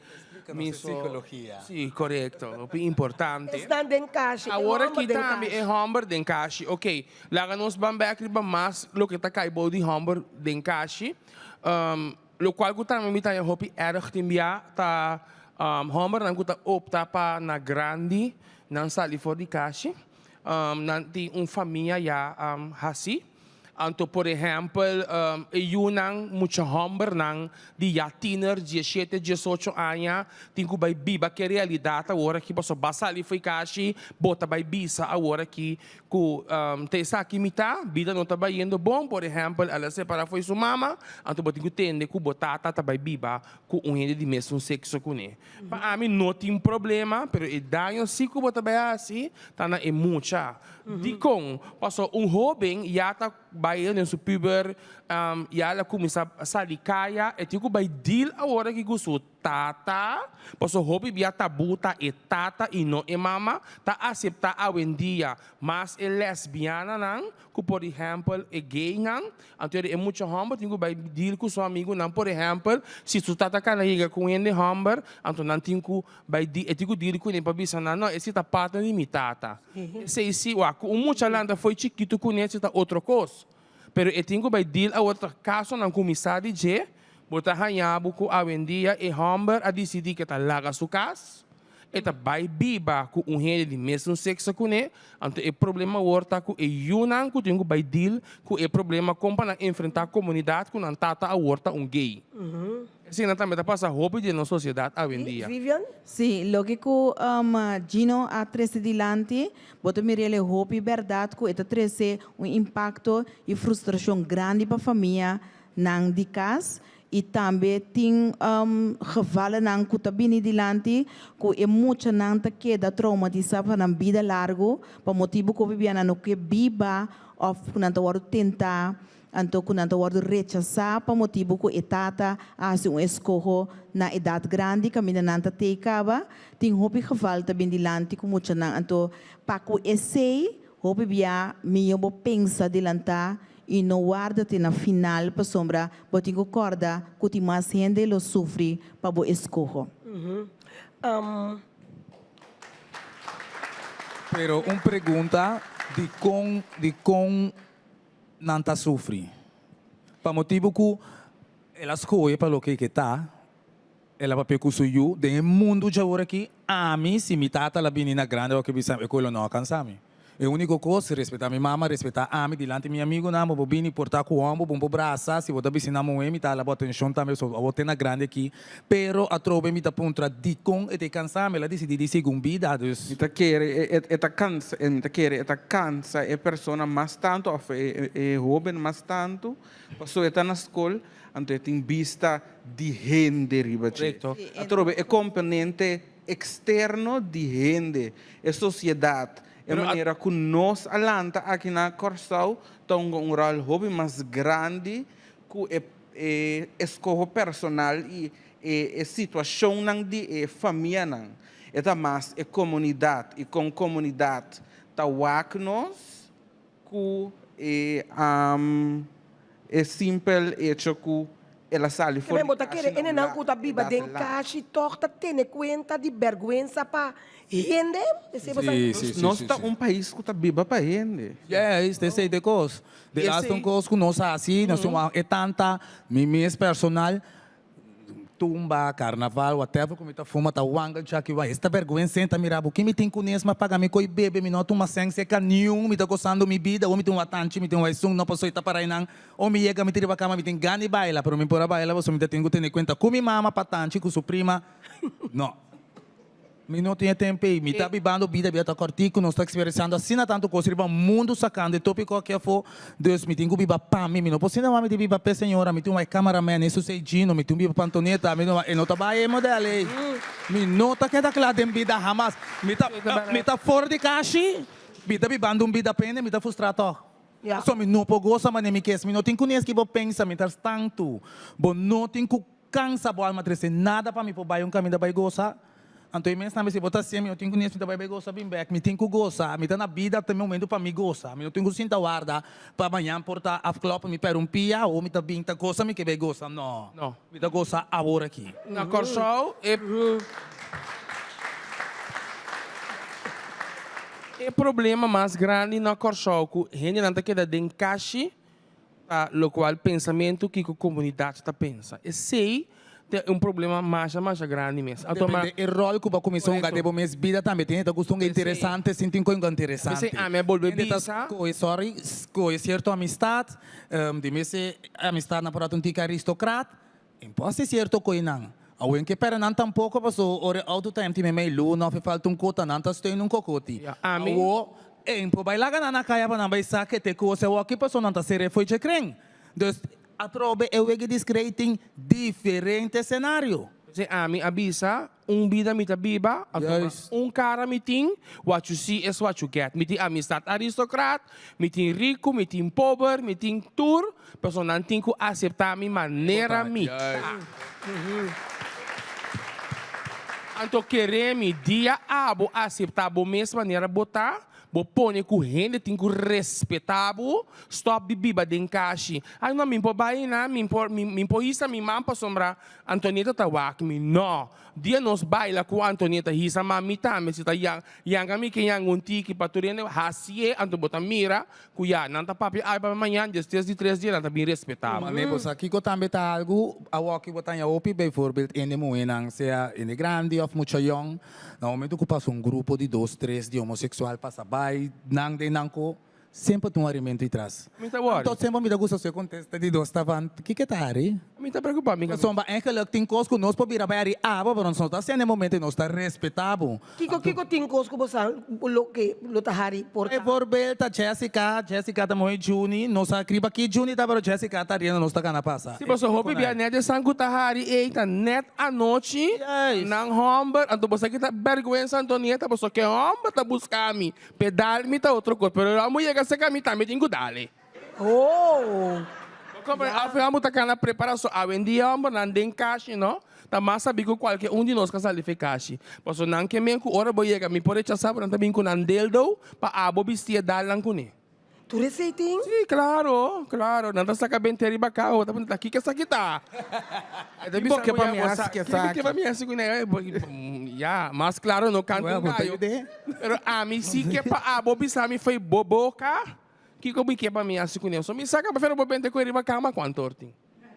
mi so. Psikologia. Si, korekto. Hopi importante. Esnan den kashi, e Awor hòmber aki den tambe kashi. e hòmber den kashi. Ok, laga nos ban bèk riba mas loke ta kai bou di hòmber den kashi. Lokual ku tambe mi ta haña hopi erg tin bia ta hòmbernan ku ta opta pa na grandi nan sali for di kashi. Nan tin un famia ya hasi. Anto por ehèmpel e yunan mucha hòmbernan di ya tiner, dieshete, diesocho aña tin ku bai biba ku e realidat awor aki pasobra ba sali fo'i kashi bo ta bai bisa awor aki ku ta esaki mi ta, bida no ta bayendo bon. Por ehèmpel el a separá fo'i su mama anto bo tin ku tende ku bo tata ta bai biba ku un hende di mesun sekso kuné. Pa ami no tin problema, pero e daño si ku bo ta bai hasi ta na e mucha. Dikon? Pasobra un hóben ya ta bai den su puber, ya el a kuminsá sali kaya, e tin ku bai deal awor aki ku su tata, pasobra hopi bia tabú ta e tata i no e mama ta aseptá awendia mas e lesbiananan ku por ehèmpel e gaynan. Anto e mucha hòmber tin ku bai deal ku su amigunan. Por ehèmpel, si su tata kana yega ku un hende hòmber, anto nan tin ku bai di, e tin ku deal kuné pa bisa nan, no, esei ta partner di mi tata. Esei si, wak, ku un mucha lanta fo'i chikitu kuné, esei ta otro kos. Pero e tin ku bai deal awor ta kasonan kuminsá di dje, bo ta haña bo ku awendia e hòmber a disidí ke ta laga su kas, E ta bai biba ku un hende di mesun sekso kuné, anto e problema awor ta ku e yunan ku tin ku bai deal ku e problema kon pa nan enfrentá komunidat ku nan tata awor ta un gay. Eseinan tambe ta pasa hopi den nos sosiedat awendia. Vivian? Sí, loke ku Gino a trese dilanti, bo ta mira el e hopi bèrdat ku e ta trese un impakto i frustrashon grandi pa famia nan di kas I tambe tin gevallennan ku ta bini dilanti ku e muchanan ta keda traumatisá pa nan bida largu pa motibu ku hopi bia nan no ke biba òf ku nan ta wòrdu tentá anto ku nan ta wòrdu rechasá pa motibu ku e tata a hasi un eskoho na edat grandi kaminda nan ta tei kaba. Tin hopi geval ta bini dilanti ku muchanan anto pa ku esei hopi bia mihó bo pensa dilantá I no warda te na final pasobra bo tin ku kòrda ku tin mas hende lo sufri pa bo eskoho. Pero un pregunta, dikon dikon nan ta sufri? Pa motibu ku el a skohe pa loke ke ta, el a papia ku su yu, den e mundu djawor aki, ami si mi tata la bini na grandi awor ke bisa mi, e koe lo no alkansa mi. E úniko kos, respetá mi mama, respetá ami dilanti mi amigunan, bo por bini portá ku hòmber, bo por brasa, si bo ta bisina muhé mi ta hala bo atenshon tambe, so abo te na grandi aki. Pero atrobe mi ta puntra dikon e ta e kansa mi, el a disidí di sigui un bida, dus. Mi ta kere e ta kansa, mi ta kere e ta kansa e persona mas tantu òf e hóben mas tantu, pasobra e ta na skol, anto e tin bista di hende riba dje. Atrobe e komponente externo di hende, e sociedad, e manera cu nos a lanta aki na Corsou ta hunga un rol hopi mas grandi cu e e escoho personal y e e situacionnan di e famianan. E ta mas e comunidad y con comunidad ta wak nos Ku e e simpel echo ku el a sali for Bo di ta kashi kere na un enenan ku ta biba edat den lat. kashi tòg ta tene kuenta di bèrgwensa pa hende? Esei bo sa? Sí, sí, sí, Nos sí, ta sí. un pais ku ta biba pa hende. Yes, esei ta e kos. De laatste un Esei. kos ku nos hasi, nos tin e tanta, mi mes personal. Tumba, carnaval, whatever cu mi ta fuma ta wangel chaki wai. Esta berguensa ta mira bo. Kin mi tin cu nes ma paga mi coi bebe, mi no a tuma seng seca niun, mi ta gozando mi bida, o mi tin un atanchi, mi tin un aisun, no pasobra ta para einan. O mi yega mi ta riba cama mi tin gana di baila, pero mi por a baila pasobra mi ta tin cu tene cuenta cu mi mama pa tanchi cu su prima. No. Mi no tin e tempo ei. Mi ta bibando bida, bida ta kòrtiku, nos ta eksperensiando asina tantu kos riba mundu sakando e tópiko aki afó. Dus mi tin ku biba pa mi. Mi no por sinta wak mi tin biba p'e señora, mi tin wak e cameraman, e susei Gino, mi tin biba pa Antonieta, mi tin wak e no ta bai e modèl ei. Mi no ta keda kla den bida hamas. Mi ta mi ta for di kashi, mi ta bibando un bida pende, mi ta frustrá tòg. Pasobra mi no por gosa manera mi kes. Mi no tin ku nies ki bo pensa mientras tantu. Bo no tin ku. Cansa bo alma trece nada pa mi por bay un caminda bay goza. Anto e mes tambe si bo ta hacié mi no tin cu nies mi ta bay bay goza bin bek. Mi tin cu goza. Mi ta na bida ta e momento pa mi goza. Mi no tin cu sinta warda pa mañan por ta afkloppen mi perde un pia o mi ta bin ta goza mi ke bay goza. No. No. Mi ta goza awor aki. Na Corsou e e problema mas grandi na Corsou cu hendenan ta keda den kashi Ta locual pensamentu kico comunidad ta pensa. Esey ta un problema masha masha grandi mes. Anto ma. Depende e rol cu bo a cuminsa hunga den bo mes bida tambe. Tin hende ta gusta hunga interesante sin tin cu hunga interesante. Esey ami a bolbe Hende ta bisa. scohe, sorry, scohe cierto amistad. Di mes e amistadnan por a ta un tiki aristocrat. E por haci cierto coinan. Awen ke pera nan tampoco paso ora e auto ta empty memey luna of e falta un cota nan ta steun un cocoti. Ami. Awo e por bay laga nan na caya pa nan bay sa ke te cos awo aki paso nan ta cere fo'i dje kren. Dus atrobe e wega di skrei tin diferente scenario. P'esei ami a bisa Un bida mi ta biba, anto un cara mi tin, what you see is what you get. Mi tin amistad aristocrat, mi tin rico, mi tin pober, mi tin tur, pasobra nan tin cu acepta mi manera mi ta. Anto kere mi, dia abo acepta bo mes manera bo ta, Bo pone ku hende tin ku respetá bo, stòp di biba den kashi. Ay no, mi por bai na, mi por, mi por hisa mi man pasobra Antonieta ta wak mi. No! Dia nos baila ku Antonieta hisa man mi tambe si ta yang, yanga mi ke yanga un tiki pa tur hende hasié, anto bo ta mira ku ya, nan ta papia ay papia mañan, despues di tres dia nan ta bin respetá bo. Mane bo sa kiko tambe ta algu awoki bo ta haña hopi, bijvoorbeeld hende muhénan, sea hende grandi òf mucha yòn, Na momento ku pasa un grupo di dos, tres di homoseksual pasa bai, nan den nan ko, semper tin un harimentu i tras. Mi ta wòri. Anto semper mi ta gusta su e kontesta di dos ta van, Kiko ta hari? Mi ta preokupá mi. Pasobra eigenlijk tin kos ku nos por bira bai hari abo, pero nos no ta hasiendo e momento i nos ta respetá bo. Kiko kiko tin kos ku bo sa loke lo ta hari por ta? Bijvoorbeeld ta Jessica, Jessica ta moe Juni, nos a kriba ki Juni ta pero Jessica ta riendo nos ta gana pasa. Si pasobra hopi bia net esan ku ta hari ei ta net Anochi, nan hòmber, anto bo sa ki ta bèrgwensa Antonieta, pasobra ke hòmber ta buska mi, p'e dal mi ta otro kos, pero ora bo yega serka mi tambe tin ku dal e. Oh! Bo komprende? Al final bo ta kana prepara, so awendia hòmbernan den kashi no, ta mas sabí ku kualke un di nos ka sali fe kashi. Pasobra nan ke men ku ora bo yega mi por rechasá bo, nan ta bin ku nan dildo pa abo bisti e dal nan kuné. Tur esei tin? Sí, claro, claro. Nan ta saca bente riba cabo, bo ta puntra, kiko esaki ta? E ta bisa Kiko ke pa bo, mi ya, bo hasi sa, ku kiko esaki? ke pa mi hasi ku ne? Ya, mas claro no canta un gallo. Pero ami si ke pa abo bisa mi fo'i bo boca, kiko mi ke pa mi hasi ku ne? So mi saca pa fera bo bente ku e riba cama cuanto or tin.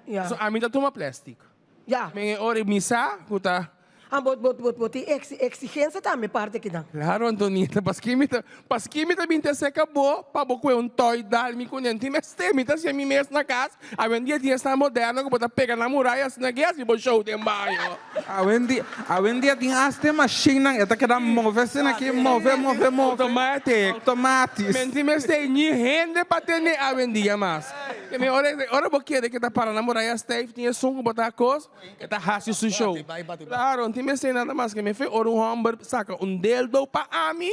Ya. So ami ta tuma plastic. Ya. Men e ora mi sa ku ta. Ah, bo, bo, bo, bo tin ex, exigencia tambe parti akinan. Claro, Antonieta, paski mi ta, paski mi ta bin te acerca bo pa bo kue un toy dal mi kuné. Tin mester, mi ta hacia mi mes na cas. Awendia tin esnan moderno ku bo ta pega na muraya asina ke hasi bo show den baño. Awendia, awendia tin hasta e mashinnan e ta keda move asina aki, move, move, move. Automatic. Automatis. Men tin mester ni hende pa tene awendia mas. Ke mi ora ora bo kere ke ta para na muraya stijf tin esun ku bo ta kos e ta hasi su show. Claro, no tin mester nada mas ke mi fe ora un homber saka un dildo pa ami,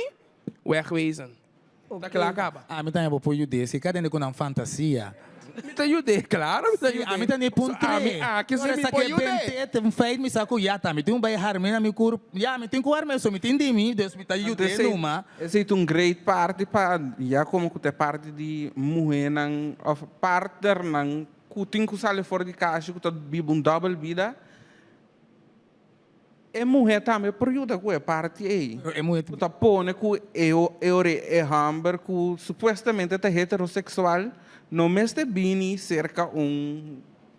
wegwezen. Ta kla kaba. Ami tambe bo por yud'é si kada hende ku nan fantasia. Mi ta yud'é, claro mi ta Si, yud'é. ami ta ni puntr'é. Ami aki si Ora mi sa por ke yud'é. bent'é, un feit mi sa ku ya ta mi tin un bai harm'é na mi kurp, ya mi tin ku harm'é so mi tin di mi, dus mi ta yud'é numa. Esei ta un great parti pa ya komo ku ta e parti di muhénan òf partnernan ku tin ku sali for di kashi ku ta biba un dòbel bida, e muhé tambe por yuda ku e parti ei. Pero e muhé Ku ta pone ku e e ora e hòmber ku supuestamente ta heteroseksual no mester bini serka un.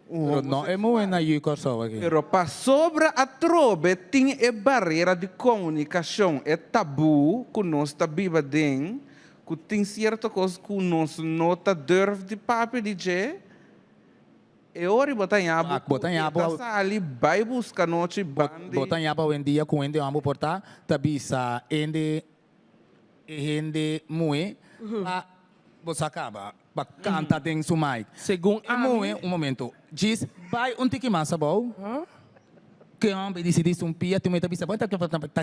Un Pero no e muhe na yu Kòrsou aki. Pero pasobra atrobe tin e barera di komunikashon, e tabú ku nos ta biba den, ku tin sierto kos ku nos no ta durf di papia di dje, e ora bo ta haña bo Bo ta haña ku e ta sali bai buska nochi bandi. Bo ta haña bo awendia ku hende homber por ta ta bisa hende E hende muhe pa bo sa kaba pa kanta den su mic. Segun E muhe, un momento, djis bai un tiki mas abou, ke homber disidi su un pia, tin muhe ta bisa, bo ta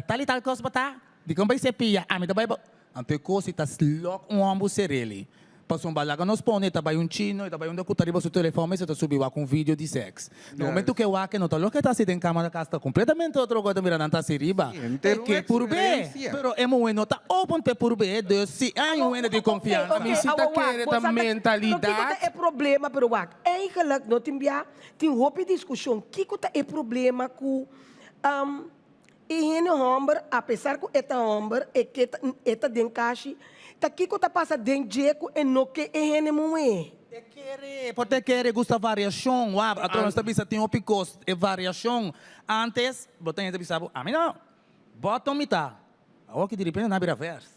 tal i tal kos bo ta, dikon bai se pia, ami ta bai bo. Anto e kos si ta slòk un homber sereli. Pasobra laga nos pone e ta bai un chino, e ta bai unda ku ta riba su telefòn mes e ta subi wak un video di sèks. Na momento ku e wak e no ta loke e ta hasi den kamera kas ta kompletamente otro kos e ta mira nan ta hasi riba. E ke purb'é, pero e muhé no ta open p'e purb'é, dus si hay un hende di konfiansa. Mi si ta kere ta mentalidat. Pero kiko ta e problema? Pero wak, eigenlijk no tin bia tin hopi diskushon kiko ta e problema ku E hende hòmber, apesar ku e ta hòmber, e ke ta, e ta den kashi, ta kiko ta pasa den dje ku e no ke e hende muhé? E kere, por ta e kere gusta variashon, wak, atrobe nos ta bisa tin hopi kos, e variashon, antes bo ta hende ta bisa bo, ami no, bottom mi ta, awor ki direpente nan a bira vers,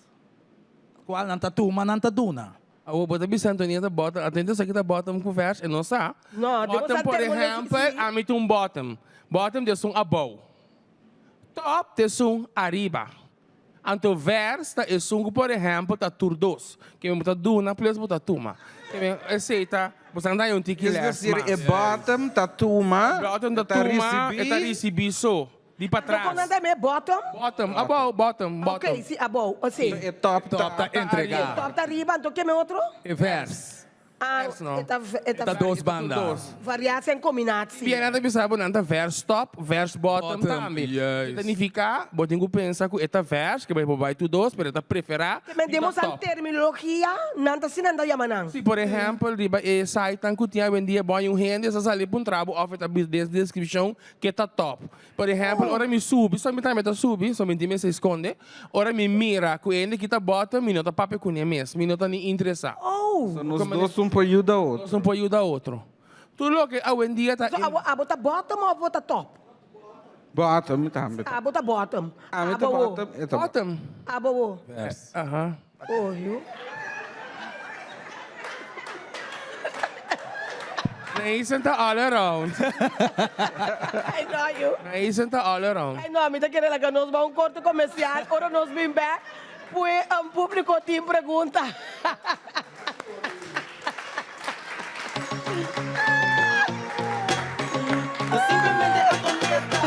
kual nan ta tuma nan ta duna. Awor bo ta bisa Antonieta bottom, Antonieta sa ki ta bottom ku vers, e no sa. No, den Bottom sa por terminologia, ehèmpel, si. ami ta un bottom, bottom ta esun abou. Top ta esun ariba. Anto vers ta esun ku por ehèmpel ta tur dos. Ke men bo ta duna plus bo ta tuma. Ke men esei ta, bo sa dai un tiki Es lès desir, mas. e bottom ta tuma, E bottom ta e ta tuma, e ta risibí. risibí so, di Anto patras. kon nan ta yama e bottom? Bottom, abou, bottom, bottom. Ok, si, abou, o si. E top Top ta ta entregá. E top ta ariba, anto ke men otro? E vers. Ah, Vers no. e ta, e ta E ta dos banda. Variatie en combinatie. Bien nan ta bisa bo nan ta vers top, vers bottom Bottom, tambe. juist. E ta nifica bo tin cu pensa cu e ta vers, ke bo bai tur dos, pero e ta prefera Te men di ta demos an top. terminologia, nan ta asina nan ta yama nan. Si por ehempel riba e sitenan cu tin awendia bo hay un hende sa sali pa un trabo of e ta bisa den descripcion ke ta top. Por ehempel ora mi subi, so mi tambe ta subi, so mi tin mester sconde, ora mi mira cu e hende ki ta bottom mi no ta papia cune mes, mi no ta ni interesa. Oh! So nos dos un por yuda otro. Nos un por yuda otro. Tur loke awendia ta. So abo abo ta bottom of bo ta top? Bottom mi tambe ta. Abo ta bottom. Ami ta Abo wo. bottom, e ta bottom. Abo wo. Vers. Aha. Oh yu. Nathan ta all around. Ay no yu. Nathan ta all around. Ay no, mi ta kere laga nos ba un korte komersial. Ora nos bin bek, pue un publiko tin pregunta. Simplemente Antonieta.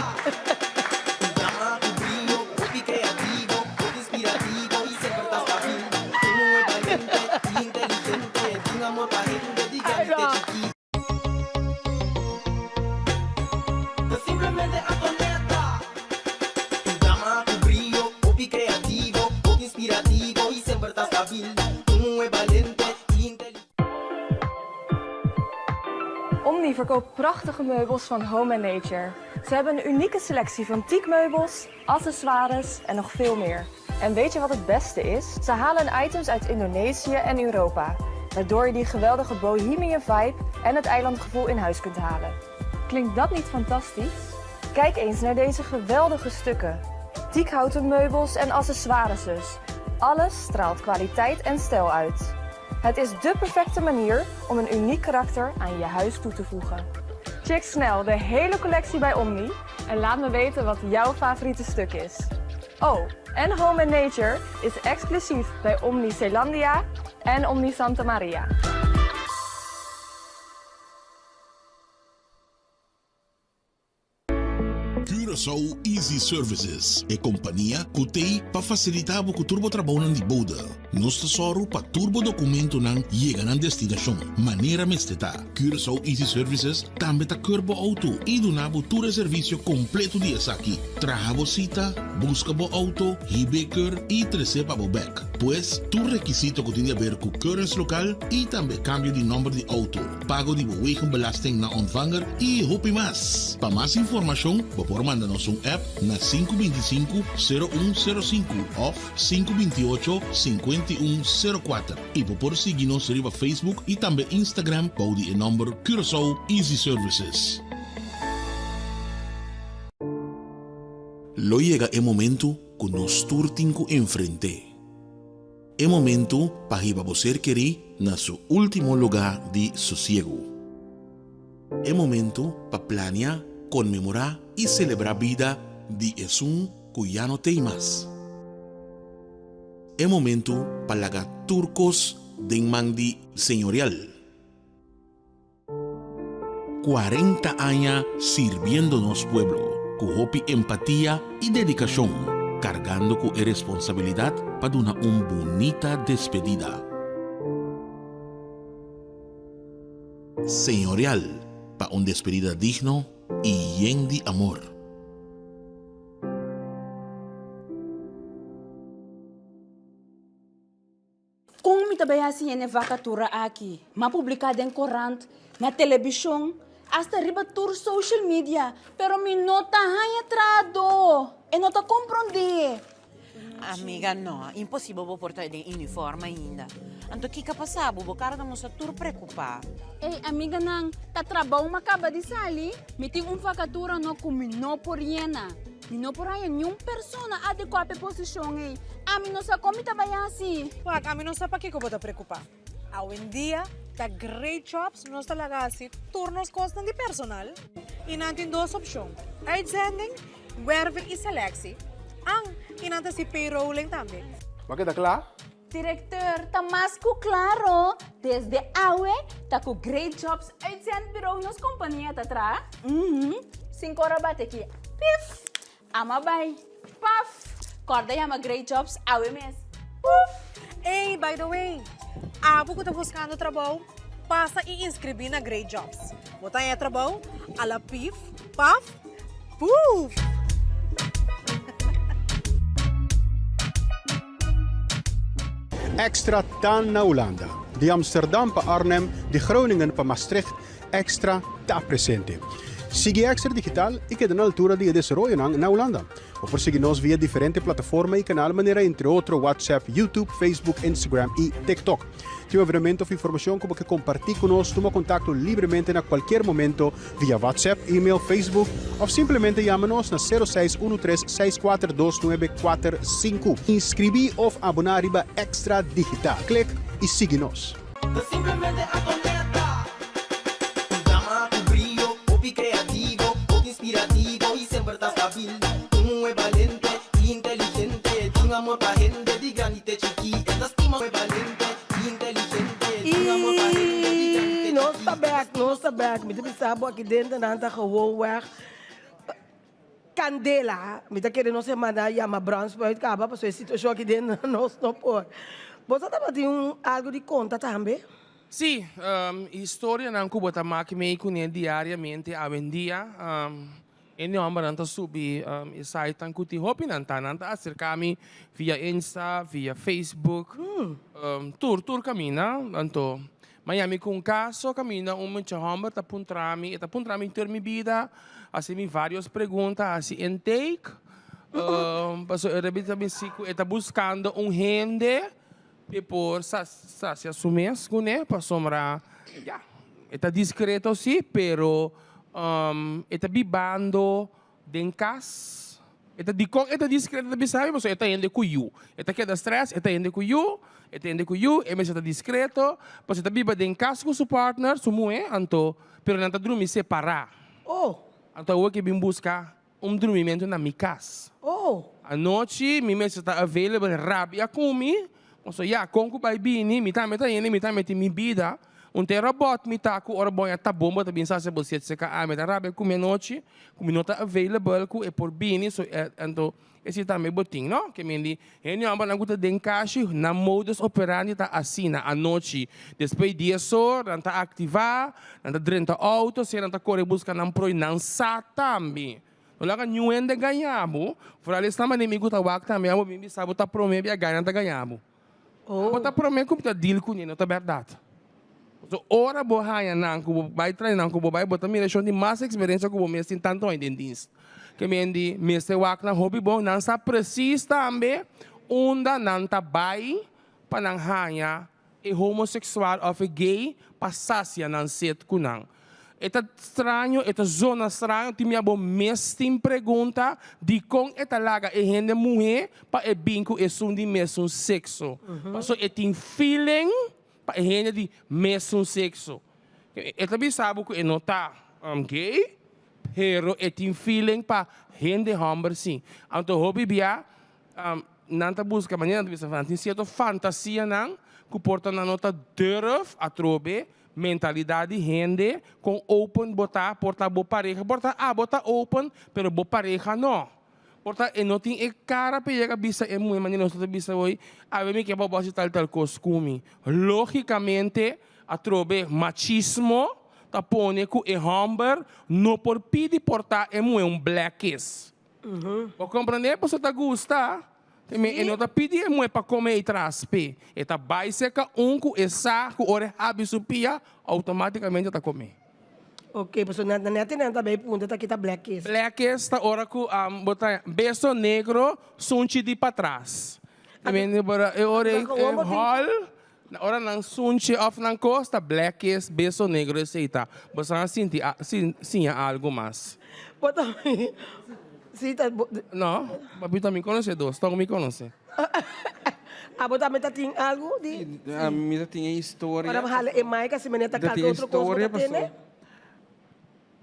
Un dama cu brillo, hopi creativo, hopi inspirativo y semper ta stabil. Un muhe balente y inteligente, tin amor pa hende di grandi te chikito. Simplemente Antonieta. Un dama cu brillo, hopi creativo, hopi inspirativo y semper ta stabil. Un muhe balente y inteligente. Omni verkoopt prachtige meubels van Home and Nature. Ze hebben een unieke selectie van teakmeubels, accessoires en nog veel meer. En weet je wat het beste is? Ze halen items uit Indonesië en Europa, waardoor je die geweldige bohemian vibe en het eilandgevoel in huis kunt halen. Klinkt dat niet fantastisch? Kijk eens naar deze geweldige stukken. Teakhouten meubels en accessoires dus. Alles straalt kwaliteit en stijl uit. Het is dé perfecte manier om een uniek karakter aan je huis toe te voegen. Check snel de hele collectie bij Omni en laat me weten wat jouw favoriete stuk is. Oh, en Home and Nature is exclusief bij Omni Zeelandia en Omni Santa Maria. Curaçao Easy Services, e kompania ku t'ei pa fasilitá bo ku tur bo trabounan di bode. Nos ta sòru pa tur bo dokumentonan yega nan destinashon manera mester ta. Curaçao Easy Services tambe ta keur bo outo i duna bo tur e servisio kompleto di esaki, traha bo sita, buska bo outo, hib'é keur i tres'é pa bo bèk. Pues, tur rekisito ku tin di aber ku keuringslokaal i tambe kambio di nòmber di outo. pago di bo wegenbelasting na ontvanger y hopi mas. Pa mas informacion bo por manda. Manda nos un app na 525 0105 òf 528 5104. I bo por sigui nos riba Facebook i tambe Instagram bou di e nòmber Curaçao Easy Services. Lo yega e momentu ku nos tur tin ku enfrent'é. E momentu pa hiba bo ser kerí na su último lugá di sosiegu. E momentu pa plania, konmemorá i selebrá bida di esun ku ya no t'ei mas. E momentu pa laga tur kos den man di Señorial. 40 aña sirbiendo nos pueblo ku hopi empatia i dedikashon, kargando ku e responsabilidat pa duna un bunita despedida. Señorial pa un despedida digno i yen di amor. Kon mi ta bai hasi hende vakatura aki? M'a publiká den korant, na telebishon, asta riba tur social media, pero mi no ta haña trahadó. E no ta komprondé. Amiga, no, imposibel bo por ta den uniform ainda. Anto kiko a pasa bo? Bo kara ta mustra tur preokupá. Ey, amiganan, ta trabou m'a kaba di sali. Mi tin un vakatura no ku mi no por yena. Mi no por haña niun persona adekuá pa e posishon ei. Ami no sa kon mi ta bai hasi. Wak, ami no sa pakiko bo ta preokupá. Awendia ta Great Jobs nos ta laga hasi tur nos kosnan di personal i nan tin dos opshon, uitzending, werving i selectie. An, i nan ta hasi payrolling tambe. Bo a keda kla? Directeur, ta mas cu claro, desde awe ta cu Great Jobs Uitzendbureau nos compania ta traha. Uhum, cinco ora bate aki, pif! Ama bay, paf! Corda yama Great Jobs awe mes, puf! Ey, by the way, abo cu ta buscando trabou, pasa y inscribi na Great Jobs. Bo ta haña trabou a la pif, paf, puf! Extra ta na Hulanda. Di Amsterdam pa Arnhem, di Groningen pa Maastricht, Extra ta presente. Sigui Extra Digital i keda na altura di e desaroyonan na Hulanda. Bo por sigui nos via diferente plataforma i kanal manera entre otro WhatsApp, YouTube, Facebook, Instagram i TikTok. Tin un evenemento of informacion cu bo ke comparti cu nos, tuma contacto libremente na cualkier momento via WhatsApp, email, Facebook of simplemente yama nos na sero seis uno tres seis kuater dos nuebe kuater sinku. Inscribi of abona riba Extra Digital. Click y sigui nos. Ta simplemente Antonetta. Un dama cu brio, hopi creativo, hopi inspirativo y semper ta stabil. Un muhe balente y inteligente, tin amor pa hende di grandi te chiki. E ta stima muhe balente y inteligente, tin amor pa hende di grandi te Y nos ta bek, nos ta bek. Mi ta bisa bo aki denter nan ta gewoon weg. Candela, mi ta kere nos hermana yama brandspuit caba pasobra e situacion aki den nos no por. Bo sa tabatin un algo di conta tambe? Sí, historianan cu bo ta maki mei cune diariamente awendia, e nombernan ta subi e sitenan cu tin hopinan ta. Nan ta acerca mi via Insta, via Facebook, tur, tur caminda. Anto, Miami cu un caso caminda un mucha homber ta puntra mi, e ta puntra mi tur mi bida, haci mi varios pregunta, haci intake, pasobra e ta bisa cu e ta buscando un hende E por sacia su mes kuné pasobra ya e ta discreto si pero e ta bibando den cas. E ta dikon e ta discreto ta bisa mi pasobra e ta hende ku yu. E ta keda stress e ta hende ku yu e ta hende ku yu e mester ta discreto pasobra e ta biba den cas ku su partner su muhé anto pero nan ta drumi separa. Anto awor ke bin busca Un drumimentu na mi kas. Oh! Anochi mi mester ta available rabia ku mi, pasobra ya kon ku bai bini mi tambe ta hende mi tambe tin mi bida, un te robot mi ta ku ora bo haña ta bon bo ta bin sa se bo siet seka ami ta rabia ku mi anochi ku mi no ta available ku e por bini so anto esei tambe bo tin no ke mindi hende hombernan ku ta den kashi nan modus operandi ta asina anochi despues dies or nan ta aktiva nan ta drenta auto sea nan ta kore buska nan prooi nan sa tambe no laga niun hende gaña bo foral esnan manera mi ku ta wak tambe abo bin bisa bo ta prome bia gaña nan ta gaña bo abo ta prome ku ta deal kuné no ta bèrdat pasobra ora bo haña nan ku bo bai trae nan ku bo bai bo ta mira shon tin mas eksperensia ku bo mes tin tantu aña den dienst. Ke men di mester wak nan hopi bon, nan sa presis tambe unda nan ta bai pa nan haña e homoseksual òf e gay pa sasia nan set ku nan. E ta straño, e ta zona straño, tin mia bo mes tin pregunta dikon e ta laga e hende muhé pa e bin ku esun di mesun sekso. Pasobra e tin feeling pa e hende di mesun sekso. E ta bisa bo ku e no ta gay, Pero e tin feeling pa hende homber si. Anto hopi bia nan ta busca manera nan ta bisa nan tin cierto fantasianan cu por ta nan no ta durf atrobe mentalidad di hende con open bo ta por ta bo pareha por ta abo ta open pero bo pareha no. Por ta e no tin e cara pa e yega bisa e muhe manera nos ta bisa hoy awe mi ke pa bo haci tal tal cos cu mi. Logicamente atrobe machismo ta pone ku e hòmber no por pidi por ta e muhé un black kiss. Bo komprondé? Pasobra ta gusta. Te men e no ta pidi e muhé pa kome ei tras p'e. E ta bai serka un ku e sa ku ora e habi su pia, outomátikamente ta kom'é. Ok, pasobra na nèt nan ta bai punta ta kita black kiss. Black kiss ta ora ku bo ta beso negro sunchi di patras. Te men e ora ei e hòl. Na ora nan sunchi of nan kos ta blekjes, beso negro esey ta. Boso a sinti a siña algo mas. Bo ta si ta bo. No, papito mi conoce dos, tog mi conoce. Abo tambe ta tin algo di. Mi ta tin e historia. Ora bo hala e mic asi manera ta kalke otro kos bo ta tene.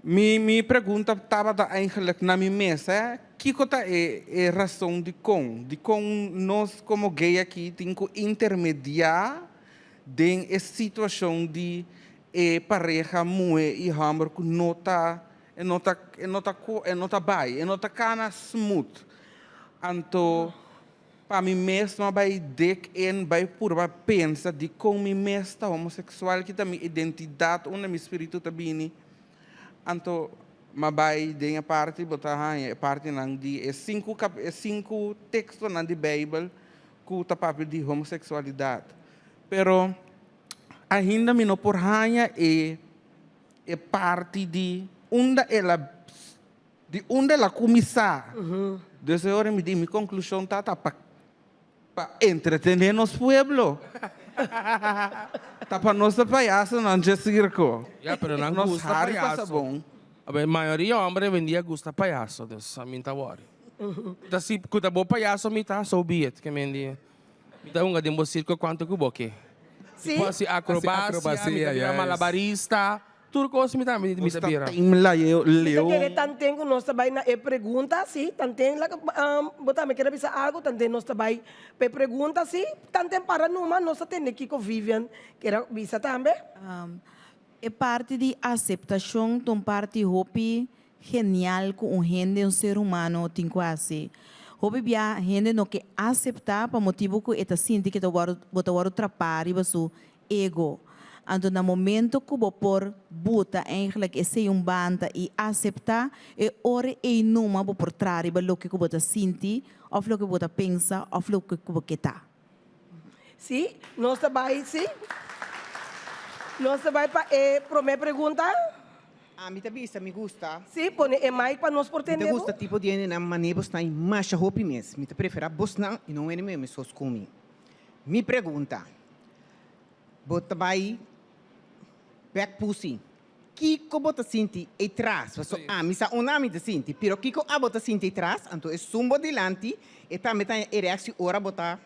Mi mi pregunta tabata eigenlijk na mi mes, hè, kiko ta e e rason dikon? Dikon nos komo gay aki tin ku intermediá den e situashon di e pareha muhé i hòmber ku no ta e no ta e no ta e no ta bai, e no ta kana smooth. Anto pa mi mes no a bai dik in, bai purba pensa dikon mi mes ta homoseksual, ki ta mi identidat, unda mi spiritu ta bini. Anto m'a bai den e parti, bo ta haña e partinan di e sinku kap, e sinku tekstonan di Beibel ku ta papia di homoseksualidat. Pero ainda mi no por haña e e parti di unda el a Di unda el a kuminsá? Dus e ora mi di, mi konklushon ta ta pa pa entretené nos pueblo. Ta pa nos ta payasonan dje sirko. Ya, pero nan Nos gusta hari pasa payaso. bon. A mayoria homber awendia gusta payaso, dus ami ta wòri. Ta si ku ta bo payaso mi ta, so be it. Ke men di, mi ta hunga den bo sirko kuantu ku bo ke. Sí. Mi por hasi akrobasia, mi ta bira yes. malabarista. Tur kos mi tambe mi ta bira. Mi ta kere tanten ku nos ta bai na e pregunta, si, tanten la bo tambe kere bisa algu, tanten nos ta bai pa e pregunta, si, tanten para numa nos ta tende kiko Vivian kere bisa tambe. E parti di aseptashon ta un parti hopi genial ku un hende, un ser humano tin ku hasi. Hopi bia hende no ke aseptá pa motibu ku e ta sinti ku e ta wòrdu bo ta wòrdu trapá riba su ego. Anto na momento ku bo por buta eigenlijk esei un banda i aseptá, e ora ei numa bo por traha riba loke ku bo ta sinti òf loke bo ta pensa òf loke ku bo ke ta. Sí, nos ta bai, sí. Nos ta bai pa e promé pregunta. Ami ta bisa mi gusta. Sí, pone e mic pa nos por Mi ta tende bo. gusta tipo di hendenan manera bosnan i masha hopi mes. Mi ta preferá bosnan i no un hende mei mesos ku mi. Mi pregunta. Bo ta bai bek pussy. Kiko bo ta sinti ei tras? Paso ami sa unda ami ta sinti, pero kiko abo ta sinti ei tras? Anto esun bo dilanti e tambe ta haña ereactie ora bo ta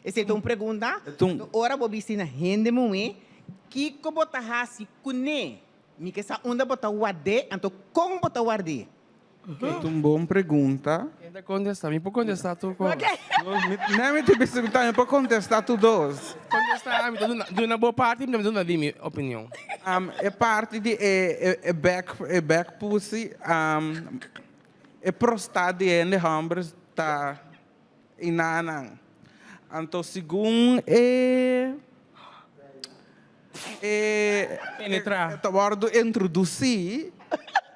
Esei ta un pregunta. Anto ora bo bisti na hende muhé, kiko bo ta hasi kuné? Mi ke sa unda bo ta ward'é, anto kon bo ta ward'é? Ta un bon pregunta. Ken ta contesta? Mi por contesta tur cos. Nee, mi ta bisa mi tambe por contesta tur dos. Contesta ami, ta duna, duna bo parti, mi tambe duna di mi opinion. E parti di e e back e back pussy, e prostat di hende homber ta inanan. Anto segun e E Penetrá. ta wòrdu introdusí,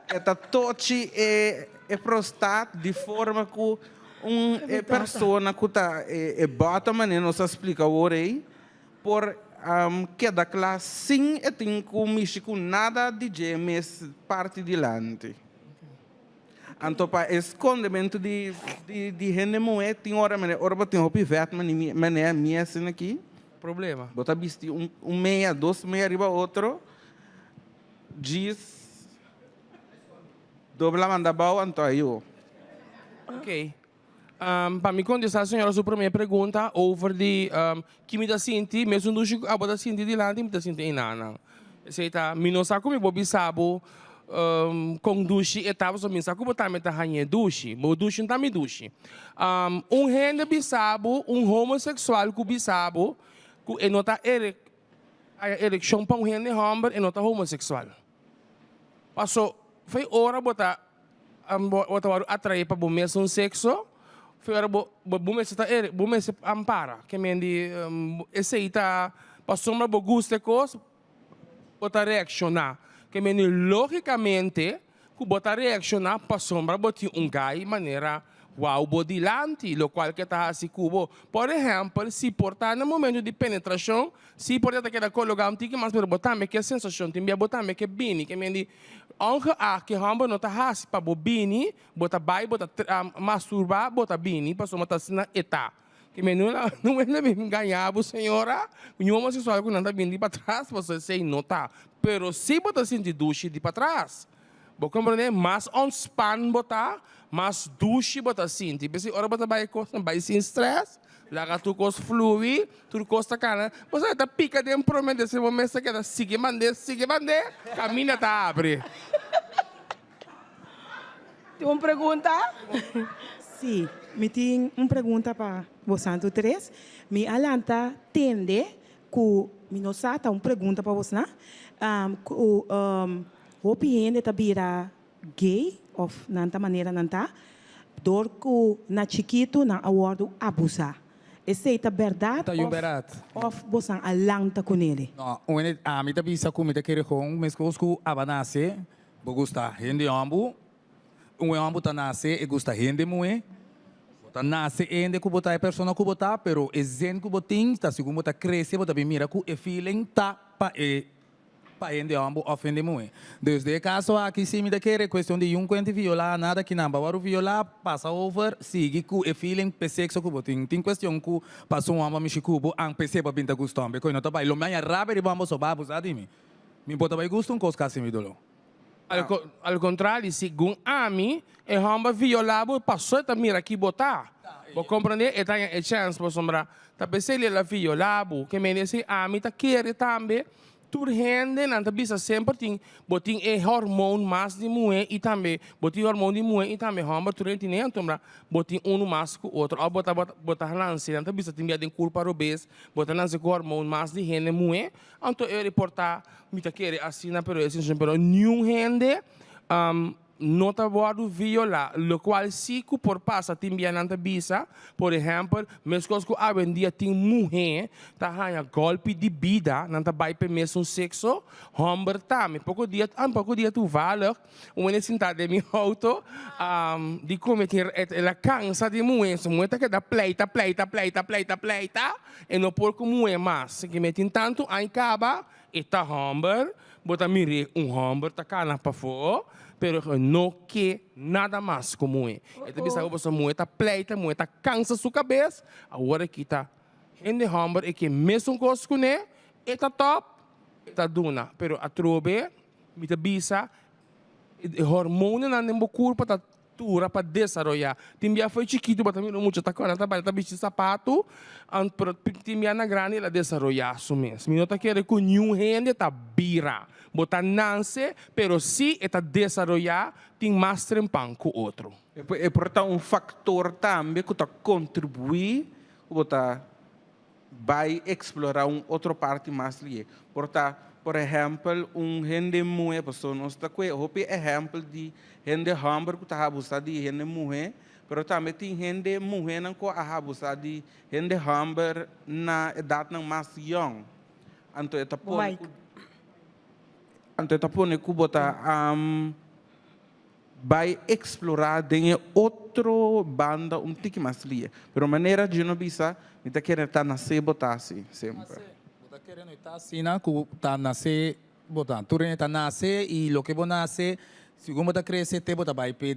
e ta tochi e e prostat di forma ku un e persona ku ta e e bòta manera nos a splika awor ei por keda kla sin e tin ku mishi ku nada di dje mes parti dilanti. Anto pa e skondementu di di hende muhé tin ora manera ora bo tin hopi vèt manera mi asina aki. Problema. Bo ta bisti un un mea dos mea riba otro djis dobla manda abou anto ayo. Ok. Pa mi kontestá señora su promé pregunta over di ki mi ta sinti, mesun dushi ku abo ta sinti dilanti mi ta sinti einanan. Esei ta, mi no sa ku mi por bisa bo kon dushi e ta pasobra mi sa ku bo tambe ta hañ'é dushi, bo dushi no ta mi dushi. Un hende bisa bo, un homoseksual ku bisa bo ku e no ta haña erekshon pa un hende hòmber e no ta homoseksual. Paso fei ora bo ta bo ta wòrdu atraé pa bo mesun sekso, fei ora bo bo mester ta ere bo mester ampara. Ke men di esei ta pasobra bo gusta e kos bo ta reakshoná. Ke men di lógikamente ku bo ta reakshoná pasobra bo tin un gai manera wou bo dilanti, lokual ke ta hasi ku bo. Por ehèmpel, si por ta na momento di penetrashon, si por ta ta keda kologá un tiki mas, pero bo tambe ke sensashon, tin bia bo tambe ke bini, ke men di, ongeacht ke hòmber no ta hasi pa bo bini, bo ta bai, bo ta masturbá, bo ta bini, pasobra ta asina e ta. Ke men no no wende bin gaña bo señora, niun homoseksual ku nan ta bini di patras, pasobra esei no ta. Pero si bo ta sinti dushi di patras. Bo komprendé? Mas ontspan bo ta, mas dushi bo ta sinti. P'esei ora bo ta bai e kosnan bai sin strès, laga tur kos flui, tur kos ta kana. Bo sa ta pika den promé dese bo mes ta keda sigui mand'é, sigui mand'é, kaminda ta abri. Tin un pregunta? Sí, mi tin un pregunta pa bosan tur tres. Mi a lanta tende ku mi no sa, ta un pregunta pa bosnan, ku Hopi hende ta bira gay of nan ta manera nan ta dor ku na chikitu nan a wòrdu abusá. Esei ta bèrdat Ta yu bèrdat. of bosan a lanta kunele? No, un hende, ami ta bisa ku mi ta kere kon meskos ku aba nase, bo gusta hende hòmbu, un hòmbu ta nase e gusta hende muhé, bo ta nase hende ku bo ta e persona ku bo ta, pero e zin ku bo tin ta segun bo ta krese bo ta bin mira ku e feeling ta pa e Pa hende hòmber òf hende muhé. Dus den e kaso aki si mi ta kere kuestion di yun kuenti violá nada kinan pa wòrdu violá pasa over sigui ku e feeling p'e sekso ku bo tin. Tin kuestion ku paso un hòmber mishi ku bo an p'esei bo a bin ta gusta hòmber koe no ta bai lo mi haña rabia riba hòmber so bo a abusá di mi. Mi por ta bai gusta un kos kasi mi doló. Al kontrali segun ami e hòmber violá bo paso e ta mira ki bo ta. Bo komprendé e ta haña e chèns pasobra ta p'esei el a violá bo. Ke mende esei ami ta kere tambe Tur hende nan ta bisa semper tin bo tin e hormoon mas di muhe y tambe bo tin hormoon di muhe y tambe homber tur hende tin e antombra bo tin uno mas cu otro of bo ta bo ta lanse nan ta bisa tin bia den curpa robes bo ta lanse cu hormoon mas di hende muhe anto e reporta mi ta kere asina pero e sensacion pero niun hende No ta wòrdu violá, lokual sí ku por pasa tin bia nan ta bisa, por ehèmpel, meskos ku awendia tin muhé ta haña gòlpi di bida, nan ta bai p'e mesun sekso, hòmber tambe. Poko dia, poko dia tuvallig, un hende sintá den mi outo, di kome tin el a kansa di muhé, su muhé ta keda pleita, pleita, pleita, pleita, pleita, e no por ku muhé mas. Ke tin tantu aña kaba, E ta hòmber, bo ta mir'é un hòmber ta kana pafó, pero e no ke nada mas ku muhé. E ta bisa ku pasobra muhé ta pleita, muhé ta kansa su kabes, awor e kita hende hòmber e ke mesun kos kuné, e ta tòp, e ta duna. Pero atrobe mi ta bisa e hormonanan den bo kurpa ta Tura pa desaroyá. Tin bia fo'i chikitu bo ta mira un mucha ta kòrda ta bai ta bisti sapatu, pero tin bia na grandi el a desaroyá su mes. Mi no ta kere ku niun hende ta bira. Bo ta nanse, pero si e ta desaroyá tin mas trempan ku otro. E por ta un faktor tambe ku ta kontribuí ku bo ta bai eksplorá un otro parti mas lié. Por ta, por ehèmpel, un hende muhé, pasobra nos ta kue hopi ehèmpel di hende hòmber ku ta habusá di hende muhé, pero tambe tin hende muhénan ku a habusá di hende hòmber na edatnan mas yòn. Anto e ta pone ku, anto e ta pone ku bo ta. Bai explora den e otro banda un tiki mas lie. Pero manera Gino bisa, mi ta kere ta nace bo ta asi semper. Bo ta kere no e ta asina cu ta nace bo ta. Tur hende ta nace y loke bo nace. Segun bo ta krese te bo ta bai p'e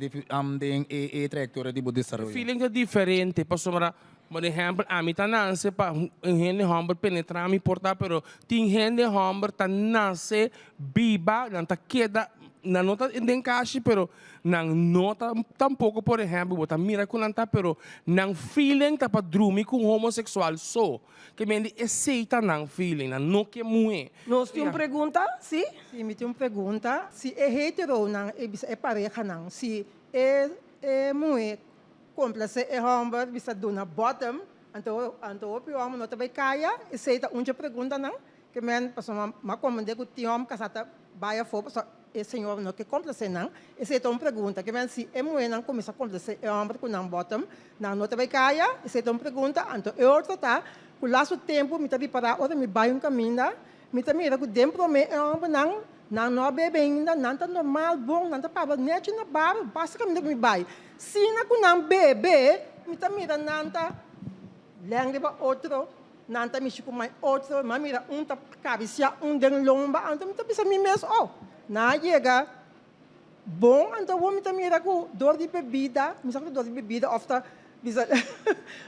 den e trayektoria di bo desaroyo. Feeling ta diferente pasobra por ehempel ami ta nase pa un hende homber penetra mi por ta pero tin hende homber ta nase biba nan ta keda nan no ta den kashi pero nan no ta tampoco por ehempel bo ta mira ku nan ta pero nan feeling ta pa drumi ku un homosexual so Ke men di esei ta nan feeling, nan no ke muhé. Nos tin un pregunta, si? Si, mi tin un pregunta. Si e heteronan e bisa e parehanan, si e e muhé komplase e hòmber bisa duna bottom, anto anto hopi hòmber no ta bai kaya? Esei ta un dje preguntanan. Ke men pasobra mi a komprendé ku tin hòmber kasá ta bai afó pasobra e señor no ke komplase nan. Esei ta un pregunta. Ke men si e muhénan kuminsá komplase e hòmber ku nan bottom, Nan no ta bai kaya? Esei ta un pregunta. Anto e otro ta ku lastu tempu mi ta ripará ora mi bai un kaminda, mi ta mira ku den promé e hòmbernan, nan no a bebe ainda, nan ta normal, bon, nan ta papia nechi na bar, basta kaminda ku mi bai. Sina ku nan bebe, mi ta mira nan ta lèn riba otro, nan ta mishi ku mai otro, mi a mira un ta karisiá un den lomba, anto mi ta bisa mi mes, oh, nan a yega. Bon, anto awor mi ta mira ku dor di bebida, mi sa ku ta dor di bebida òf ta bisa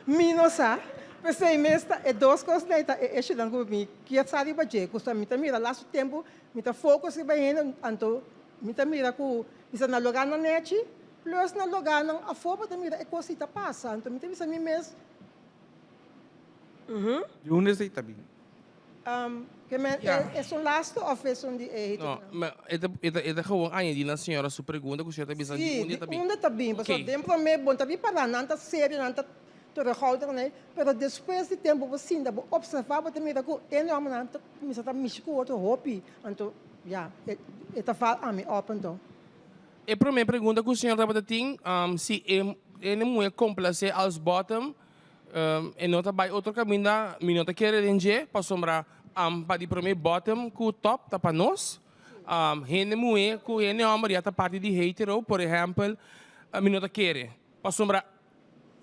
mi no sa, p'esei mes ta e dos kosnan ei ta e eshunan ku mi kier sa riba dje, ku mi ta mira lastu tempu mi ta focus riba hende, anto mi ta mira ku bisa na lugarnan nechi plus na lugarnan afó bo ta mira e kos ei ta pasa, anto mi ta bisa mi mes. Di unda esei ta bin? Ke men e esun lastu of esun di e No, ma e ta e ta e ta gewoon añadi na señora su pregunta ku señora ta bisa di Sí, unda di ta bin. unda ta bin. Pasobra Oké. den promé bo no ta ripará, nan ta serio, nan ta terughoudend nee, pero despues di tempu bo sinta, bo opservá, bo ta mira ku e hòmbernan ta kuminsá ta mishi ku otro hopi. Anto, ya, e e ta val ami òp anto. E promé pregunta ku señora tabata tin, si e e muhé komplasé als bottom, E no ta bai otro kaminda, mi no ta kere den dje, pasobra pa di promé bottom ku top ta pa nos. Hende muhé ku hende hòmber ya ta parti di hetero, por ehèmpel, mi no ta kere. Pasobra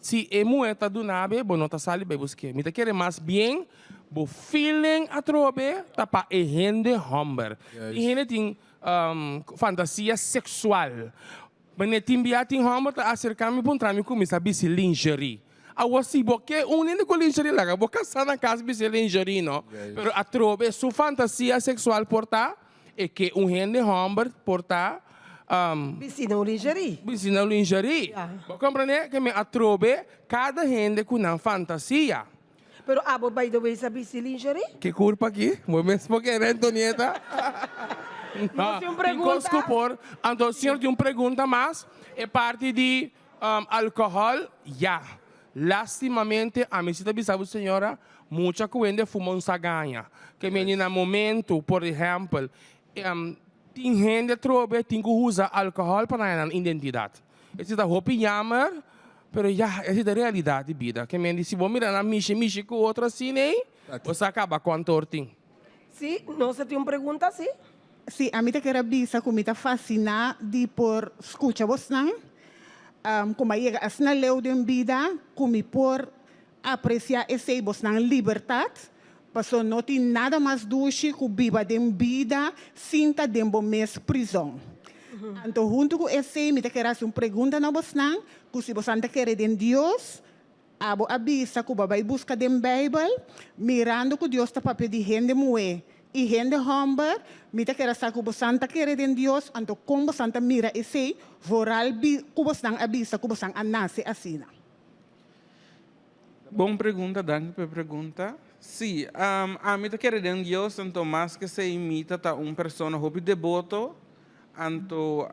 si e muhé ta duna be, bo no ta sali bai busk'é. Mi ta kere mas bien bo feeling atrobe ta pa e hende hòmber. Tin hende tin fantasia seksual. Mane tin bia tin hòmber ta aserká mi puntra mi kuminsá bisti lingerie. Awor si bo ke un hende ku lingerie laga bo kasá na kas bisti lingerie no. Pero atrobe su fantasia seksual por ta e ke un hende hòmber por ta Bisti na un lingerie. Bisti na un lingerie. Bo komprendé? Ke men atrobe kada hende ku nan fantasia. Pero abo by the way sa bisti lingerie? Ke kurpa aki? Bo mes por kere Antonieta? Nos tin un pregunta. Tin kos ku por. Anto señor tin un pregunta mas. E parti di alcohol, ya. Lastimamente ami si ta bisa bo señora, mucha ku hende fuma un sagaña. Ke meni na momento, por ehempel, tin hende atrobe tin ku usa alcohol pa nan haña nan identidat. Esei ta hopi jammer, pero ya, esei ta realidad di bida. Ke men di si bo mira nan mishi mishi ku otro asina ei, bo sa kaba kuantu or tin. Sí, nos ta tin un pregunta, sí? Sí, ami ta kere bisa ku mi ta fasiná di por skucha bosnan, ku mi a yega asina leu den bida ku mi por apresiá esei bosnan libertat, pasobra no tin nada mas dushi ku biba den bida sin ta den bo mes prizòn. Anto huntu ku esei mi ta kere hasi un pregunta na bosnan, ku si bosan ta kere den Dios, abo a bisa ku bo a bai buska den Beibel, mirando ku Dios ta papia di hende muhé i hende hòmber, mi ta kere sa ku bosan ta kere den Dios, anto kon bosan ta mira esei, vooral ku bosnan a bisa ku bosan a nase asina. Bon pregunta, danki pa e pregunta. Sí, ami ta kere den Dios, anto mas ke esei mi ta ta un persona hopi deboto, anto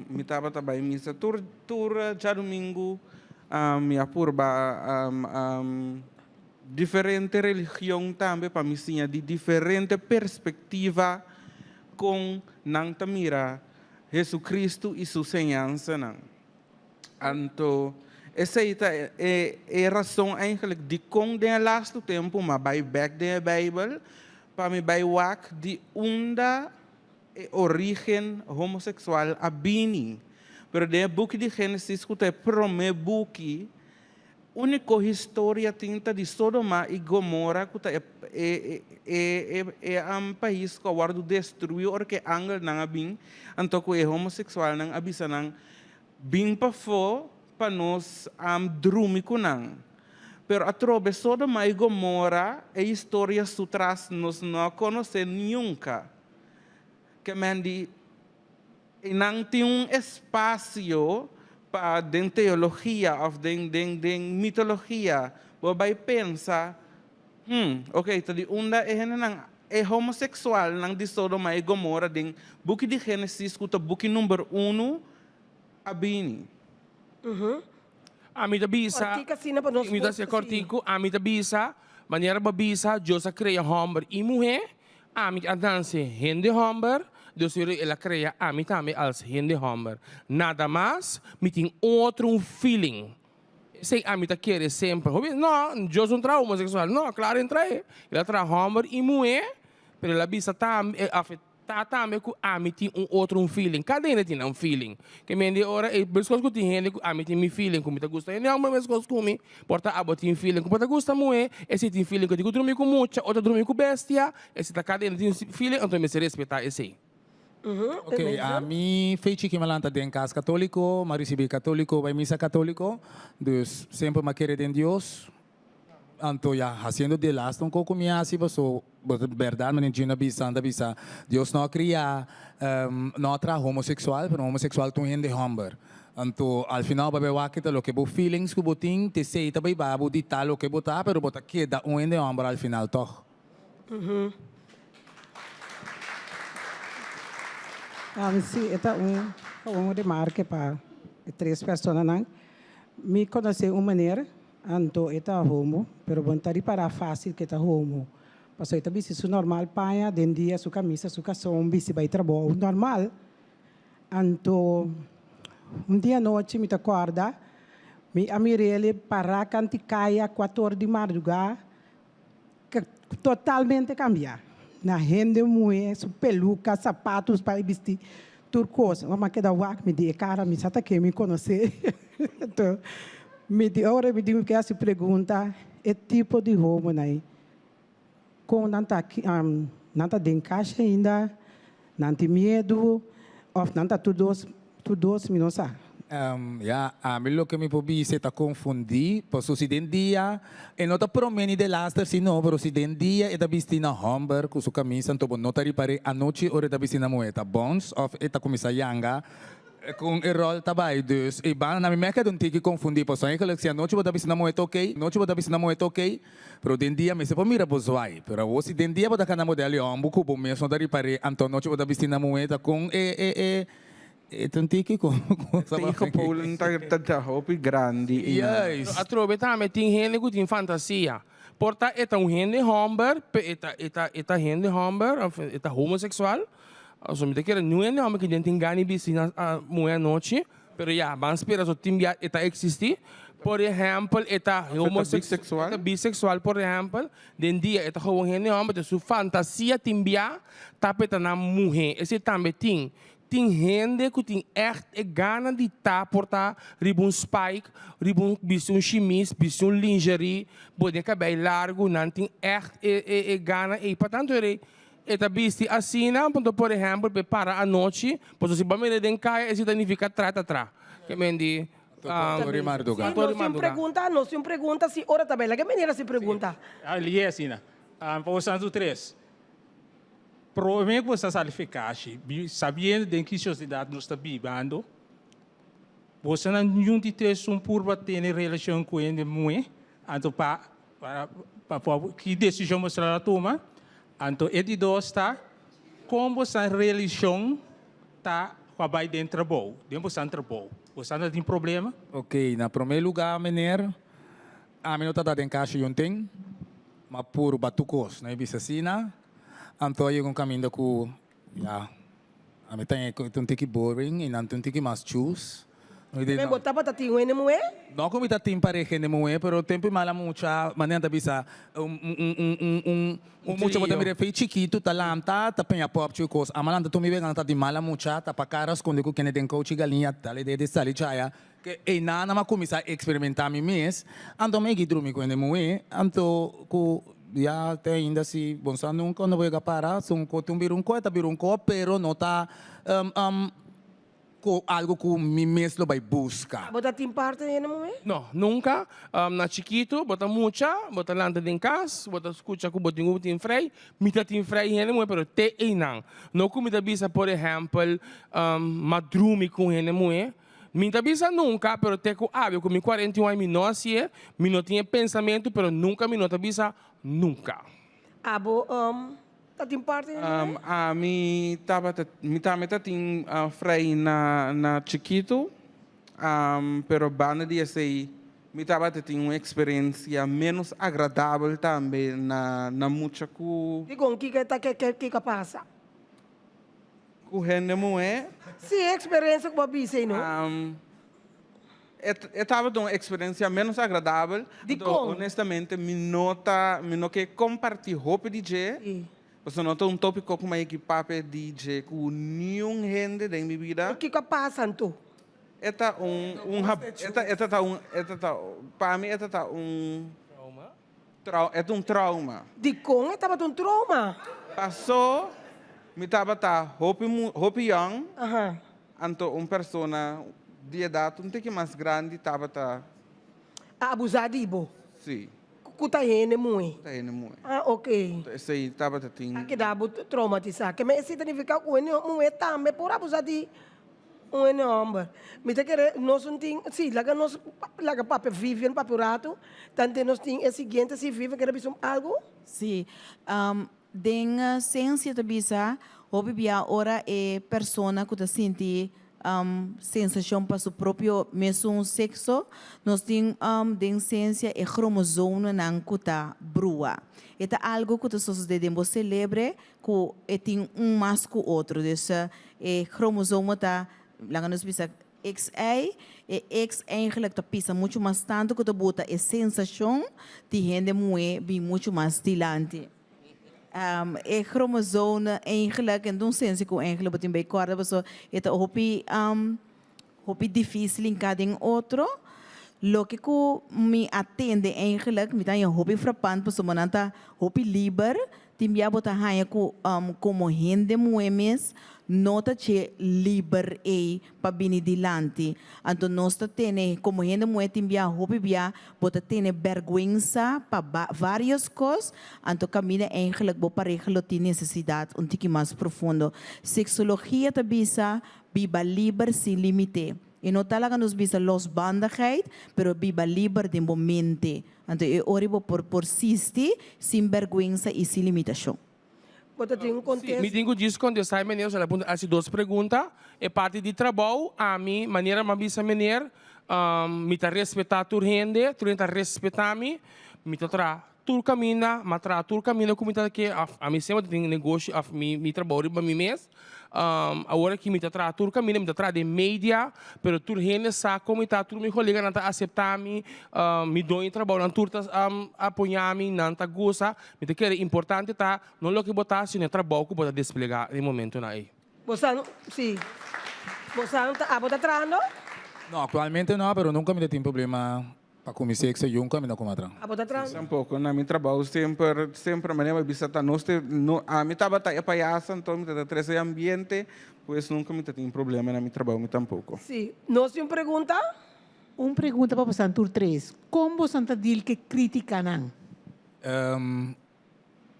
mi tabata bai misa tur tur djadumingu, mi a purba diferente religion tambe pa mi siña di diferente perspektiva kon nan ta mira Jesucristo i su señansanan. Anto esei ta e e rason eigenlijk dikon den e lastu tempu m'a bai bek den e Bijbel pa mi bai wak di unda e origen homoseksual a bini. Pero den e buki di Genesis ku ta e prome buki. Úniko historia tin ta di Sodoma i Gomora ku ta e e e e pais ku a wòrdu destruí ora ku e angelnan a bin, anto ku e homoseksualnan a bisa nan, Bin pafó pa nos drumi ku nan. Pero atrobe Sodoma i Gomora e historia su tras nos no a konosé niunka. Ke men di Einan tin un espasio pa den teologia of den den den mitologia bo bai pensa, hmm, ok, ta di unda e hendenan, e homoseksualnan di Sodoma i Gomora den buki di Genesis ku ta buki number unu a bini. Ami ta bisa, Kòrtiku asina pa nos mi ta por hasié si. kòrtiku, ami ta bisa, manera bo a bisa, Dios a krea hòmber i muhé, ami a nanse hende hòmber, Dios a el a krea ami tambe als hende hòmber. Nada mas, mi tin otro un feeling. Esei ami ta kere semper. Hopi, no, Dios no traha homoseksual. No, klaro en trahe. El a traha hòmber i muhé, pero el a bisa tambe, Ta tambe ku ami tin un otro un feeling. Kada hende tin nan feeling. Ke men di ora ei meskos ku tin hende ku ami tin mi feeling ku mi ta gusta hende hòmber meskos ku mi, por ta abo tin feeling ku bo ta gusta muhé, esei tin feeling ku tin ku drumi ku mucha, otro drumi ku bestia, esei ta kada hende tin su feeling anto mester respetá esei. Ok, ami fei chiki mi a lanta den kas katoliko, mi a risibi katoliko, bai misa katoliko, dus semper mi a kere den Dios. Anto ya haciendo de laatste un coco mi haci paso bo ta berdad manera Gina bisa anda bisa Dios no a cria no a traha homosexual pero homosexual ta un hende homber anto al final bo a bay wak ta loke bo feelings cu bo tin te esey ta bay babo di ta loke bo ta pero bo ta keda un hende homber al final toch. Si e ta un un remarke pa e tres personanan mi conoce un meneer Anto e ta homo, pero bo no ta ripará fásil ku e ta homo. Pasobra e ta bisti su normal paña den dia, su kamisa, su kason, bisti bai trabou normal. Anto un dia anochi mi ta kòrda, mi a mir'el pará kanti kaya kuator di mardugá, Totalmente cambia. Na hende muhe, su peluca, zapatos pa e bisti, tur cos. Mama a keda wak mi di e cara, mi sa ta ken mi conoce. Anto mi di ora mi di mi ke haci pregunta e tipo di homonan ei con nan ta nan ta den cash ainda, nan tin miedu of nan ta tur dos Tur dos mi no sa. Ya, ami loke mi por bisa e ta konfundí, paso si den dia, e no ta promé ni delaster si no, pero si den dia e ta bisti na hòmber ku su kamisa anto bo no ta ripar'é anochi ora e ta bisti na muhé ta bòns òf e ta kuminsá yanga kon e ròl ta bai. Dus e banda na mi mester keda un tiki konfundí paso eigenlijk si anochi bo ta bisti na muhé ta okey, anochi bo ta bisti na muhé ta okey, pero den dia mester por mira bo zwai. Pero awor si den dia bo ta kana model di hòmber ku bo mes no ta ripar'é anto anochi bo ta bisti na muhé ta kon e e e E ta un tiki ku Tegenpolen ta ta hopi grandi i nan. Pero atrobe tambe tin hende ku tin fantasia. Por ta e ta un hende hòmber, pe e ta e ta e ta hende hòmber òf e ta homoseksual. Pasobra mi ta kere niun hende hòmber ki den tin gana di bisti na muhé anochi. Pero ya, ban spera so tin bia e ta eksistí. Por ehèmpel e ta homoseksual, e ta biseksual por ehèmpel. Den dia e ta gewoon hende hòmber, te su fantasia tin bia ta pa e ta na muhé. Esei tambe tin. Tin hende ku tin ègt e gana di ta por ta riba un spike, riba un bisti un shimis, bisti un lingerie, bo den kabei largu, nan tin ègt e e e gana ei. Pa tantu ere e ta bisti asina, punto por ehèmpel pa e para anochi, pasobra si bo a mira den kaya esei ta nifiká tra ta tra. Ke men di Tori marduga. Sí, nos tin un pregunta, nos tin un pregunta si ora ta bai. Laga e manera si pregunta. Lié asina. Pa bo santu tres. Prome ku bo sa sali fekashi, sabiendo den ki sosiedat nos ta bibando, bosonan niun di tres un purba tene relashon ku hende muhé, anto pa pa ki desishon boso a tuma? Anto e di dos ta, kon boso relashon ta ku a bai den trabou, den boso trabou? Boso ta tin problema? Ok, na prome luga meneer, ami no ta da den kashi yun tin, ma purba tur kos, no e bisa asina. Anto a yega un kaminda ku ya ami ta un tiki boring i nan ta un tiki mas chus. Men bo tabata tin un hende muhé? No ku mi ta tin pareha hende muhé, pero tempu i mala mucha, manera nan ta bisa, un un un un un un mucha bo ta mira fei chikitu ta lanta, ta peña pòpchi u kos. Ama lanta tur mi wega nan ta di mala mucha, tapa kara, skonde ku kende den kouchi galiña, dale dede sali chaya. Ke einan nan a kuminsá eksperimentá mi mes, anto mi a drumi ku hende muhé, anto ku ya te ainda si bon sa nunka no bo yega para, si un ko tin un bira un ko e ta bira un ko, pero no ta ku algu ku mi mes lo bai buska. Bo ta tin parti den hende muhé? No, nunka. Na chikitu bo ta mucha, bo ta lanta den kas, bo ta skucha ku bo tin ku tin frei. Mi ta tin frei hende muhé, pero te einan. No ku mi ta bisa por ehèmpel, m'a drumi ku un hende muhé. Mi ta bisa nunka, pero te ku awe ku mi 41 aña mi no hasié, mi no tin e pensamentu, pero nunka mi no ta bisa nunka. Abo ta tin parti den dje? Ami tabata, mi tambe ta tin frei na na chikitu, pero banda di esei mi tabata tin un eksperensia ménos agradabel tambe na na mucha ku. Dikon? Kiko ta kiko a pasa? Ku hende muhé. Sí, e eksperensia ku bo a bisa ei no. E tabata un eksperensia ménos agradabel. Dikon? Honestamente mi no ta, mi no ke kompartí hopi di dje. Sí. Pasobra no ta un tópiko ku mi a yegi papia di dje ku niun hende den mi bida. Pero kiko a pasa anto? E ta un, un, e ta, e ta ta un, e ta ta, pa mi e ta ta un. Trauma? Trau, e ta un trauma. Dikon e tabata un trauma? Pasó mi tabata hopi mu, hopi yòn, Aha. anto un persona di edat un tiki mas grandi tabata. A abusá di bo? Sí. Ku ta hende muhé? Ku ta hende muhé. Ah, ok. Anto esei tabata tin. A keda bo traumatisá. Ke men esei ta nifiká ku hende muhé tambe por abusá di. Un hende homber. Mi ta kere nos un tin, si, laga nos laga papia Vivian papia un rato, tante nos tin e siguiente, si Vivian kere bisa un algo? Si, den sensia ta bisa hopi bia ora e persona ku ta sinti sensashon pa su propio mesun sekso, nos tin den sensia e kromosomenan ku ta brua. E ta algo ku ta sosode den bo selebre ku e tin un mas ku otro. Dus e kromosomo ta, laga nos bisa, XY, e X eigenlijk ta pisa muchu mas tantu ku ta buta e sensashon di hende muhé bin muchu mas dilanti. E kromosoom eigenlijk, en ta un sensia ku eigenlijk bo tin bai kòrda pasobra e ta hopi hopi difícil hinká den otro. Loke ku mi a tende eigenlijk, mi ta haña hopi frapant pasobra nan ta hopi liber. Tin bia bo ta haña ku komo hende muhé mes no ta dje liber ei pa bini dilanti. Anto nos ta tene, komo hende muhé tin bia hopi bia bo ta tene bèrgwensa pa vários kos, anto kaminda eigenlijk bo pareha lo tin nesesidat un tiki mas profundo. Seksologia ta bisa Biba liber sin limite. E no ta laga nos bisa losbandigheid, pero biba liber den bo mente. Anto e ora bo por por sisti sin bergwensa i sin limitashon. Bo ta tin un Sí, contest. mi tin cu djis contesta e meneer, osea el a puntra haci dos pregunta. E parti di trabou, ami, manera mi a bisa meneer, mi ta respeta tur hende, tur hende ta respeta mi, mi ta traha Tur kaminda, m'a traha tur kaminda ku mi ta ke, òf ami semper ta tin negoshi òf mi mi trabou riba mi mes. Awor aki mi ta traha tur kaminda, mi ta traha den media, pero tur hende sa kon mi ta, tur mi koleganan ta aseptá mi, mi doño di trabounan tur ta apoyá mi, nan ta gosa. Mi ta kere importante ta no loke bo ta hasi, sino e trabou ku bo ta desplegá den e momentonan ei. Bo sa, si. Bo sa, abo ta trahando? No, aktualmente no, pero nunka mi ta tin problema Pa cu mi sexo yunca mi no cuma tran. Abo ta tran? Tampoco, na mi trabao semper, semper manera mi bisa ta nos te, no, ami tabata e payasa anto mi ta trece e ambiente, pues nunca mi ta tin problema na mi trabao mi tampoco. Si. Nos tin un pregunta? Un pregunta pa bosan tur tres. Con bosan ta deal cu e criticanan?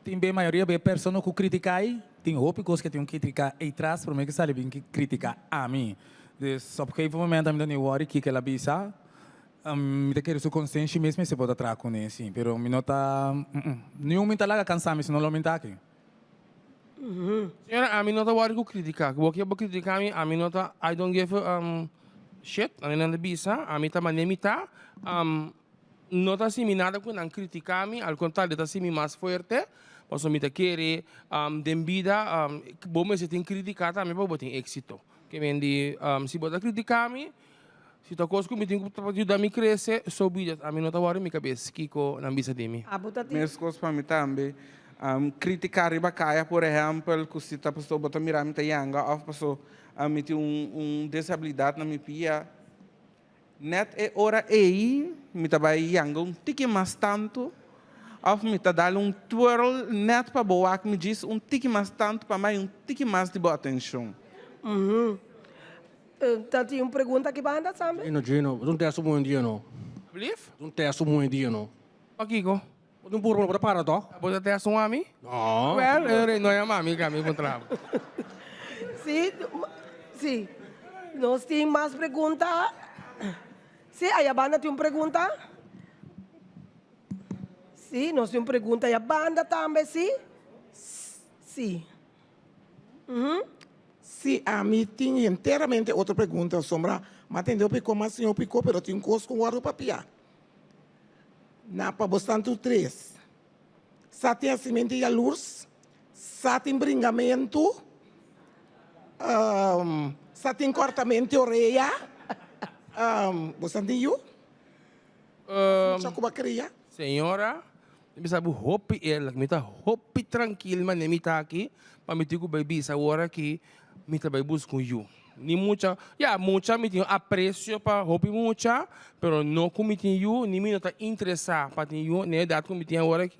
Tin be mayoria be persona cu critica ey, tin hopi cos cu tin un critica ey tras prome cu sali bin critica ami. Dus op gegeven moment ami ta ni worry kico el a bisa, mi ta kere su consenshi mes mester por ta traha cune si, pero mi no ta, niun mi ta laga cansa mi si no lo mi ta aki. Señora ami no ta worry cu critica, cu bo kier bo critica mi, ami no ta, I don't give a shit, ami nan ta bisa, ami ta mane mi ta, No ta hasi mi nada ku nan kritiká mi, al kontrario ta hasi mi mas fuerte, pasobra mi ta kere den bida bo mester tin kritiká tambe pa bo tin éksito. Ke men di si bo ta kritiká mi. Si ta kos ku mi tin ku ta yuda mi krese, so be it. Ami no ta wòri mi kabes kiko nan bisa di mi. Abo ta tin. Meskos pa mi tambe. Kritiká riba kaya por ehèmpel ku si ta pasobra bo ta mira mi ta yanga òf paso mi tin un desabilidat na mi pia. Nèt e ora ei mi ta bai yanga un tiki mas tantu òf mi ta dal un twirl nèt pa bo wak mi djis un tiki mas tantu pa mai un tiki mas di bo atenshon. Ta tin un pregunta aki banda tambe? Gino, Gino, bo ta un tèst un buen dia no. Blief? Un tèst un buen dia no. Pakiko? Bo ta un burro, bo ta para tòg? Bo ta tèst un ami? No. Wèl, e rei no yama mi ka mi puntra bo. Si, si. Nos tin mas pregunta? Si, aya banda tin un pregunta? Si, nos tin un pregunta aya banda tambe, si. Si. Si, ami tin henteramente otro pregunta, sombra m'a tende hopi ko, m'a siña hopi ko, pero tin kos ku wòrdu papia. Na pa bosnan tur tres. Sa tin hasimentu yalurs, sa tin bringamentu, sa tin kòrtamentu di orea. Bosnan tin yu? Mucha ku bo a kria? Señora, Mi bisa bo hopi eerlijk, mi ta hopi trankil manera mi ta aki, pa mi tin ku bai bisa awor aki mi ta bai buska un yu. Ni mucha, ya mucha mi tin apresio pa hopi mucha, pero no ku mi tin yu, ni mi no ta interesá pa tin yu na e edat ku mi tin awor aki.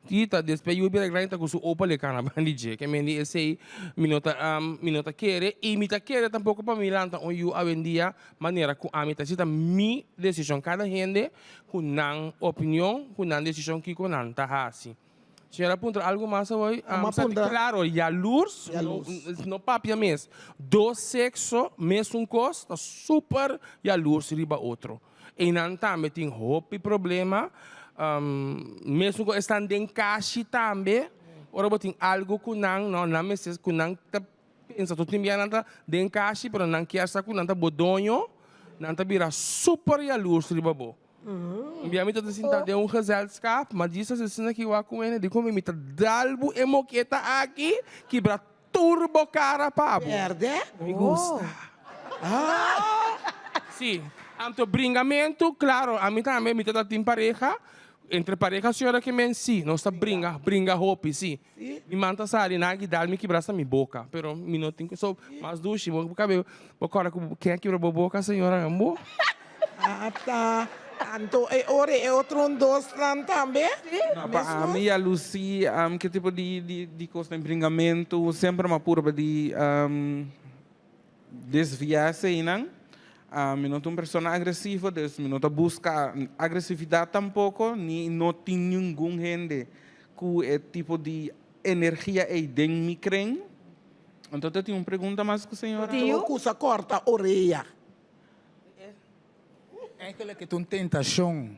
Ti ta despues yu bira grandi ta ku su opa le kana bandi dje, ke mende esei mi no ta mi no ta kere i mi ta kere tampoko pa mi lanta un yu awendia manera ku ami ta. Esei ta mi desishon, kada hende Ku nan opinion, ku nan desishon kiko nan ta hasi. Señora puntra algu mas awor? Amo a puntra. Klaro, yalurs, no papia mes. Dos sekso, mesun kos, ta super yalurs riba otro. Einan tambe tin hopi problema. Mesun ku esnan den kashi tambe, ora bo tin algu ku nan, no, nan mester ku nan ta pensa tur tin bia nan ta den kashi pero nan kier sa ku nan ta bo doño, nan ta bira super yalurs riba bo. Un bia mi ta ta sinta den un gezelschap, ma djis asesina ki wak ku hende di komo mi ta dal bo e moketa aki kibra tur bo kara pa bo. Berde? Mi gusta. Si, anto bringamentu, klaro, ami tambe mi ta ta tin pareha, entre pareha señora ke men si, nos ta bringa, bringa hopi si. Mi man ta sali na aki dal mi kibra hasta mi boka, pero mi no tin so mas dushi bo kabe bo kòrda ku ken a kibra bo boka señora bo. Ata, anto e ora e otro un dosnan tambe? No, pa ami ya lusi ke tipo di di di kosnan bringamentu semper mi a purba di desviá eseinan. Mi no ta un persona agresivo, dus mi no ta buska agresividat tampoko ni no tin ningun hende Ku e tipo di energia ei den mi kren? Anto ta tin un pregunta mas ku señora. Tio ku sa korta orea. Eigenlijk e ta un tentashon.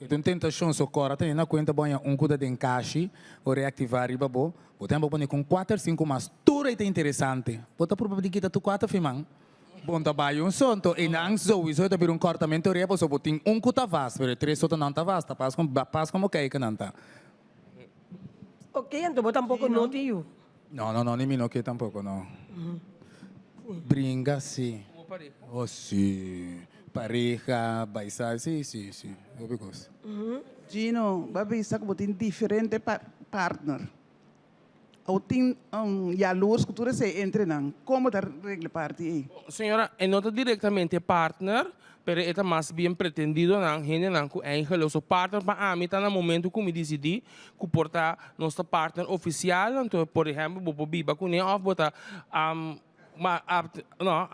E ta un tentashon. So kòrda tene na kuenta bo haña un ku ta den kashi o reaktivá riba bo. Bo ten bo pone kon kuater sinku mas. Tur ei ta interesante. Bo ta purba di kita tur kuater fiman. Bon ta bai un so, anto einan souiso ta bira un kortamento rea pasobra bo tin un ku ta vast, pero e tres otro nan ta vast, ta pas kon pas komo kei ku nan ta. Ok, anto bo tampoko no tin yu? No, no, no, ni mi no ke tampoko, no. Bringa si. Como pareha? Oh si, pareha, baisa, si, si, si, hopi kos. Gino, bo a bisa ku bo tin diferente partner. Ou tin un yalurs ku tur esei entre nan? Kon bo ta regla e parti ei? Señora, e no ta directamente partner, pero e ta mas bien pretendidonan, hendenan ku eigenlijk so partner pa ami ta na momento ku mi disidí ku por ta nos ta partner ofisial, anto por ehèmpel bo por biba kuné òf bo ta no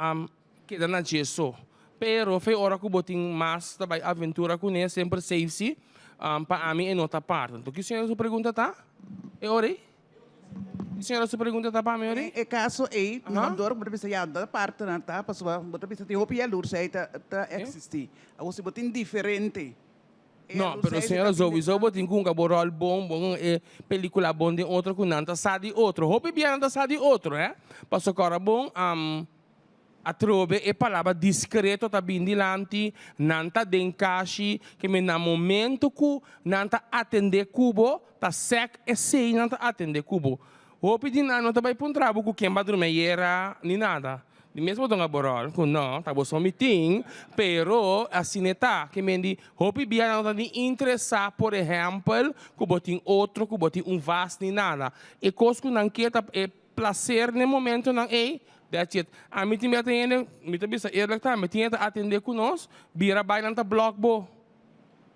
keda na dje so. Pero fe ora ku bo tin mas ta bai aventura kuné semper safe si, pa ami e no ta partner. Anto ki señora su pregunta ta e ora ei? Ki señora su pregunta ta pa mi ora ei? Den e kaso ei, dor bo ta bisa ya no ta partner ta pasobra bo ta bisa tin hopi yalurs ei ta eksistí. Awor si bo tin diferente No, pero señora Zoe bo tin cu hunga bo rol bon, bo hunga e pelicula bon den otro cu nan ta sa di otro. Hopi bia nan ta sa di otro, hè. Pasobra ora bon atrobe e palabra discreto ta bin dilanti, nan ta den kashi, ke men na momento cu nan ta atende cu bo, ta sek esey nan ta atende cu bo. Hopi di nan no ta bay puntra bo cu ken ba drumi ayera ni nada. Di mes bo donga borol ku no, ta bo so mi tin, pero asina e ta. Ke men di hopi bia nan no ta ni interesá, por ehèmpel, ku bo tin otro, ku bo tin un vas ni nada. E kos ku nan ke ta e plaser n'e momentonan ei, that's it. Ami tin bia ta hende, mi ta bisa eerlijk tambe, tin hende ta atendé ku nos, bira bai nan ta blòk bo.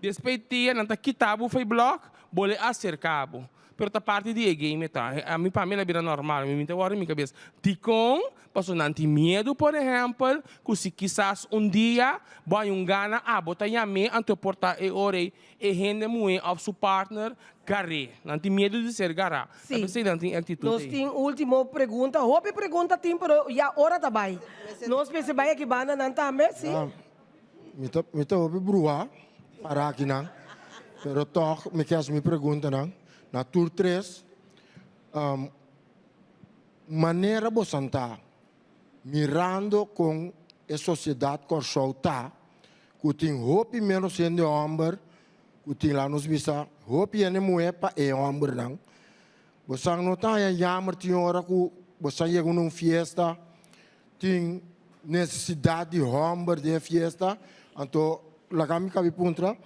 Despues dia nan ta kita bo for e blòk, bo lo aserká bo. Pero ta parti di e game e ta. Ami pa mi el a bira normal, mi ta wòrdu mi kabes. Dikon? Pasobra nan tin miedu por ehèmpel ku si kisas un dia bo hay un gana abo ta yam'é anto por ta e ora ei e hende muhé òf su partner gar'é. Nan tin miedu di ser gará. Ta p'esei nan tin e aktitut Nos ei. tin último pregunta. Hopi pregunta tin pero ya ora ta bai. Nos mester bai aki banda nan tambe, si? Mi ta mi ta hopi bruha para akinan, pero tòg mi ke hasi mi preguntanan na tur tres. Manera bosan ta mirando kon e sosiedat Kòrsou ta, ku tin hopi ménos hende hòmber ku tin laga nos bisa hopi hende muhé pa e hòmbernan. Bosan no ta haña yamber tin ora ku bosan yega na un fiesta Tin nesesidat di hòmber den e fiesta, anto laga mi kabi puntra,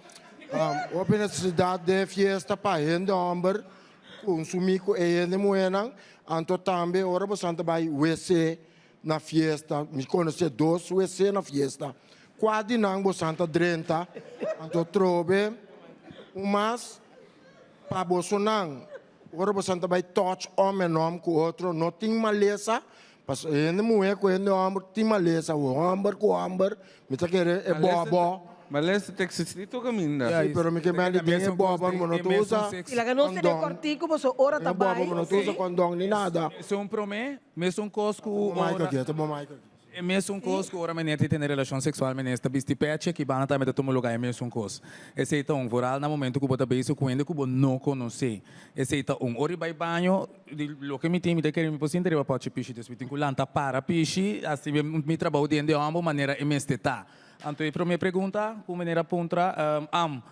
hopi nesesidat den e fiesta pa hende hòmber konsumí ku e hende muhénan, anto tambe ora boso ta bai wc na fiesta, mi konosé dos wc na fiesta, kua di nan boso ta drenta? Anto trobe un mas pa bosonan ora boso ta bai touch òm en òm ku otro no tin malesa. Pasobra hende muhé ku hende hòmber tin malesa, o hòmber ku hòmber, mi ta kere e bòbò. Malesa ta eksistí tur kaminda. Sí, pero mi ke mèldi den e bòbò bo no ta usa I laga nos tene kondòn. kòrtiku pasobra ora ta Den e bòbò bai. bo no ta usa kondòn ni nada. Mesun promé, mesun kos ku Ta bo mic ora. aki, ta bo mic aki. E mesun kos ku ora meneer ta tene relashon seksual meneer ta bisti pechi aki banda tambe ta tuma luga e mesun kos. Esei ta un, vooral na momento ku bo ta bezig ku hende ku bo no konosé. Esei ta un. Ora i bai baño, di loke mi tin mi ta kere mi por sinta riba pochi pishi dus mi tin ku lanta para pishi hasi mi trabou den de hòmber manera e mester ta. Anto e promé pregunta ku meneer a puntra, am,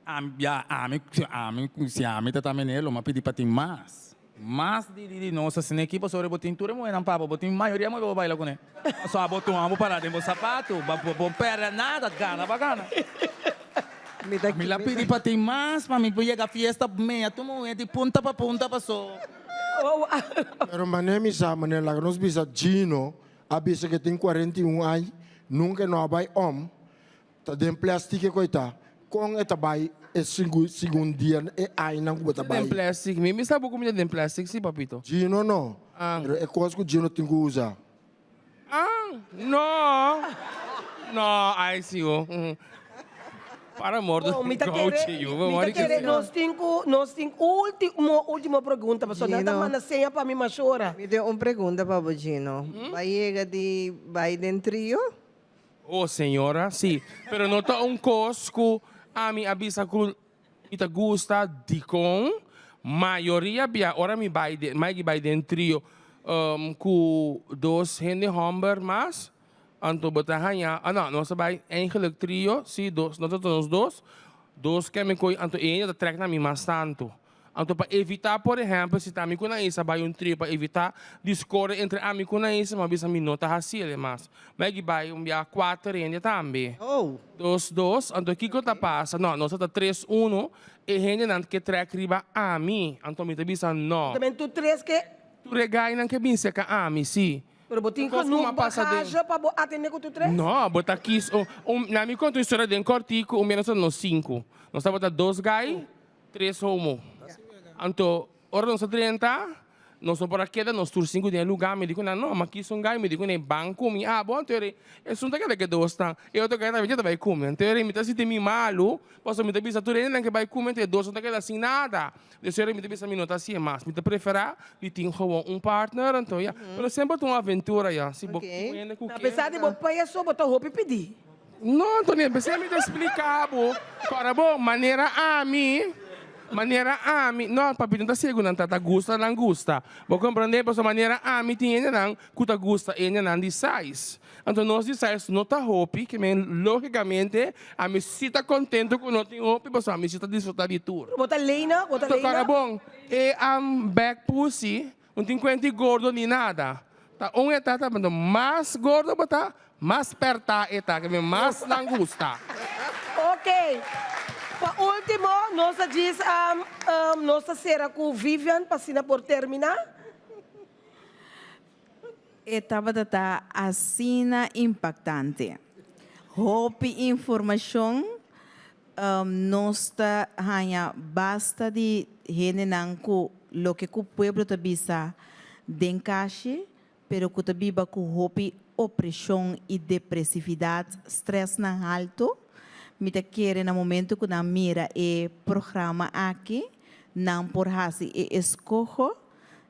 am, ya ami, ami, si ami ta ta meneer lo mi a pidi pa tin mas. Mas di di nos asina aki pasobra bo tin tur e muhernan pa bo, bo tin mayoria muher pa bo baila kuné. Pasobra abo tuma bo para den bo sapatu, bo bo pèrdè nada, gana pa gana. Mi la pidi pa tin mas pa mi por yega fiesta mea tur muher di punta pa punta paso. Pero manera mi sa, manera laga nos bisa Gino a bisa ke tin 41 aña, nunka e no a bai om, Ta den plastic e koe ta. Kon e ta bai e segun dia e ainan ku bo ta bai? Den plastic. Mi mi sa bo kumida den plastic si papito. Gino no. Pero e kos ku Gino tin ku usa. Ah no. No ai si ho. Para morto Bon, mi ta kere, gauchi yu. mi ta kere nos tin ku nos tin ultimo ultimo pregunta pasobra nan ta manda seña pa mi mashora. Mi tin un pregunta pa bo Gino. Bo a yega di bai den trio? Oh señora, si, pero no ta un cos cu ami a bisa cu mi ta gusta dicon mayoria bia ora mi bay den, Mikey bay den trio cu dos hende homber mas, anto bo ta haña, ah no, nos a bay eigenlijk trio, si, dos, nos ta nos dos, dos kemicoy, anto e hende ta trek na mi mas tanto. Anto pa evitá, por ehèmpel, si ta ami ku Naisa bai un trio, pa evitá diskorde entre ami ku Naisa, mi a bisa mi no ta hasi el mas. Mi a bai un bia kuater hende tambe. Dos, dos. Anto kiko ta pasa? No, nos a ta tres uno, e hendenan ke trèk riba ami. Anto mi ta bisa no. También tur tres ke. Tur e gainan ke bin serka ami, si. Pero bo tin genoeg bagage pa bo atende ku tur tres? No, bo ta kis un, un, na mi konta un historia den kòrtiku, un bia nos ta nos sinku. Nos tabata dos gai. Tres homo. Anto, ora nos a drenta, nos no por a keda nos tur sinku den e lugá. Mi di ku nan, no, ma ki son gai? Mi di ku nan, ban ku mi abo. Anto e esun ta keda ke dos tan. E otro gai tambe ta bai ku mi. Anto e mi ta sinti mi malu, pasobra mi ta bisa tur hendenan ke bai ku mi, anto e dos no ta keda sin nada. Des ora mi ta bisa mi no ta hasié mas. Mi ta preferá di tin gewoon un partner, anto ya. Pero semper ta un aventura ya. Si bo tin un hende ku ke. Apesar di bo peso, bo ta hopi pidi. No, Antonia, p'esei mi ta splica bo. Ora bo, manera ami, manera ami, no, papi no ta ciego nan ta, ta gusta nan gusta. Bo comprende? Pasobra manera ami tin hendenan cu ta gusta hendenan di size. Anto nos di size no ta hopi, ke men logicamente ami si ta contento cu no tin hopi, pasobra ami si ta disfruta di tur. Bo ta lena, bo ta lena. Ora bon, e am back pussy, no tin cuenti gordo ni nada. Ta un e ta ta pero mas gordo bo ta, mas perta e ta, ke mas nan gusta. Ok. Pa ultimo nos ta djis nos ta sera ku Vivian pa asina por termina. E tabata ta asina impaktante. Hopi informashon nos ta haña basta di hendenan ku loke ku pueblo ta bisa den kashi pero ku ta biba ku hopi opreshon i depresividat, strèsnan haltu. Mi ta kere na momento ku nan mira e programa aki nan por hasi e eskoho.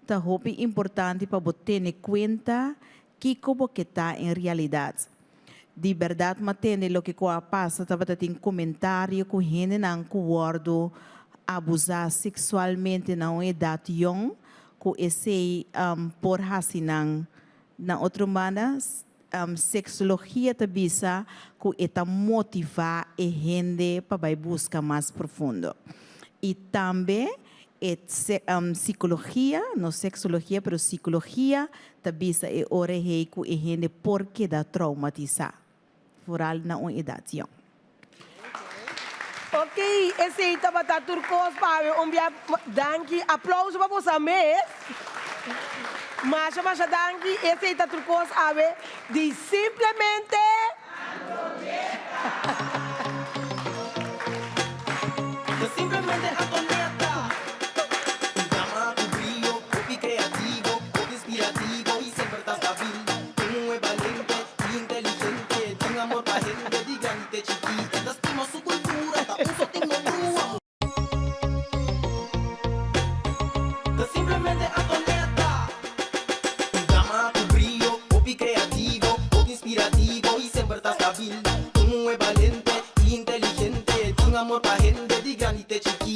Ta hopi importante pa bo tene kuenta kiko bo ke ta en realidat. Di bèrdat m'a tende loke ku a pasa tabata tin komentario ku hendenan ku wòrdu abusá seksualmente na un edat yòn ku esei por hasi nan. Na otro banda seksologia ta bisa ku e ta motivá e hende pa bai buska mas profundo. I tambe e sikologia, no seksologia pero sikologia ta bisa e ora hei ku e hende por keda troumatisá, foral na un edat yòn. Ok, esei tabata tur kos pa awe un bia. Danki, aplauso pa boso mes. Masha masha danki, esei ta tur kos awe di Simplemente. Simplemente Antonieta. Un dama ku brio, hopi kreativo, hopi inspirativo i semper ta stabil. Un muhé balente i inteligente, tin amor pa hende di grandi te chikí. E ta stima su kultura, ta un sotin no brua. Ta simplemente Antonieta. Un dama ku brio, hopi kreativo, hopi inspirativo i semper ta stabil. Un muhé balente i inteligente, tin amor pa hende di grandi te chikí.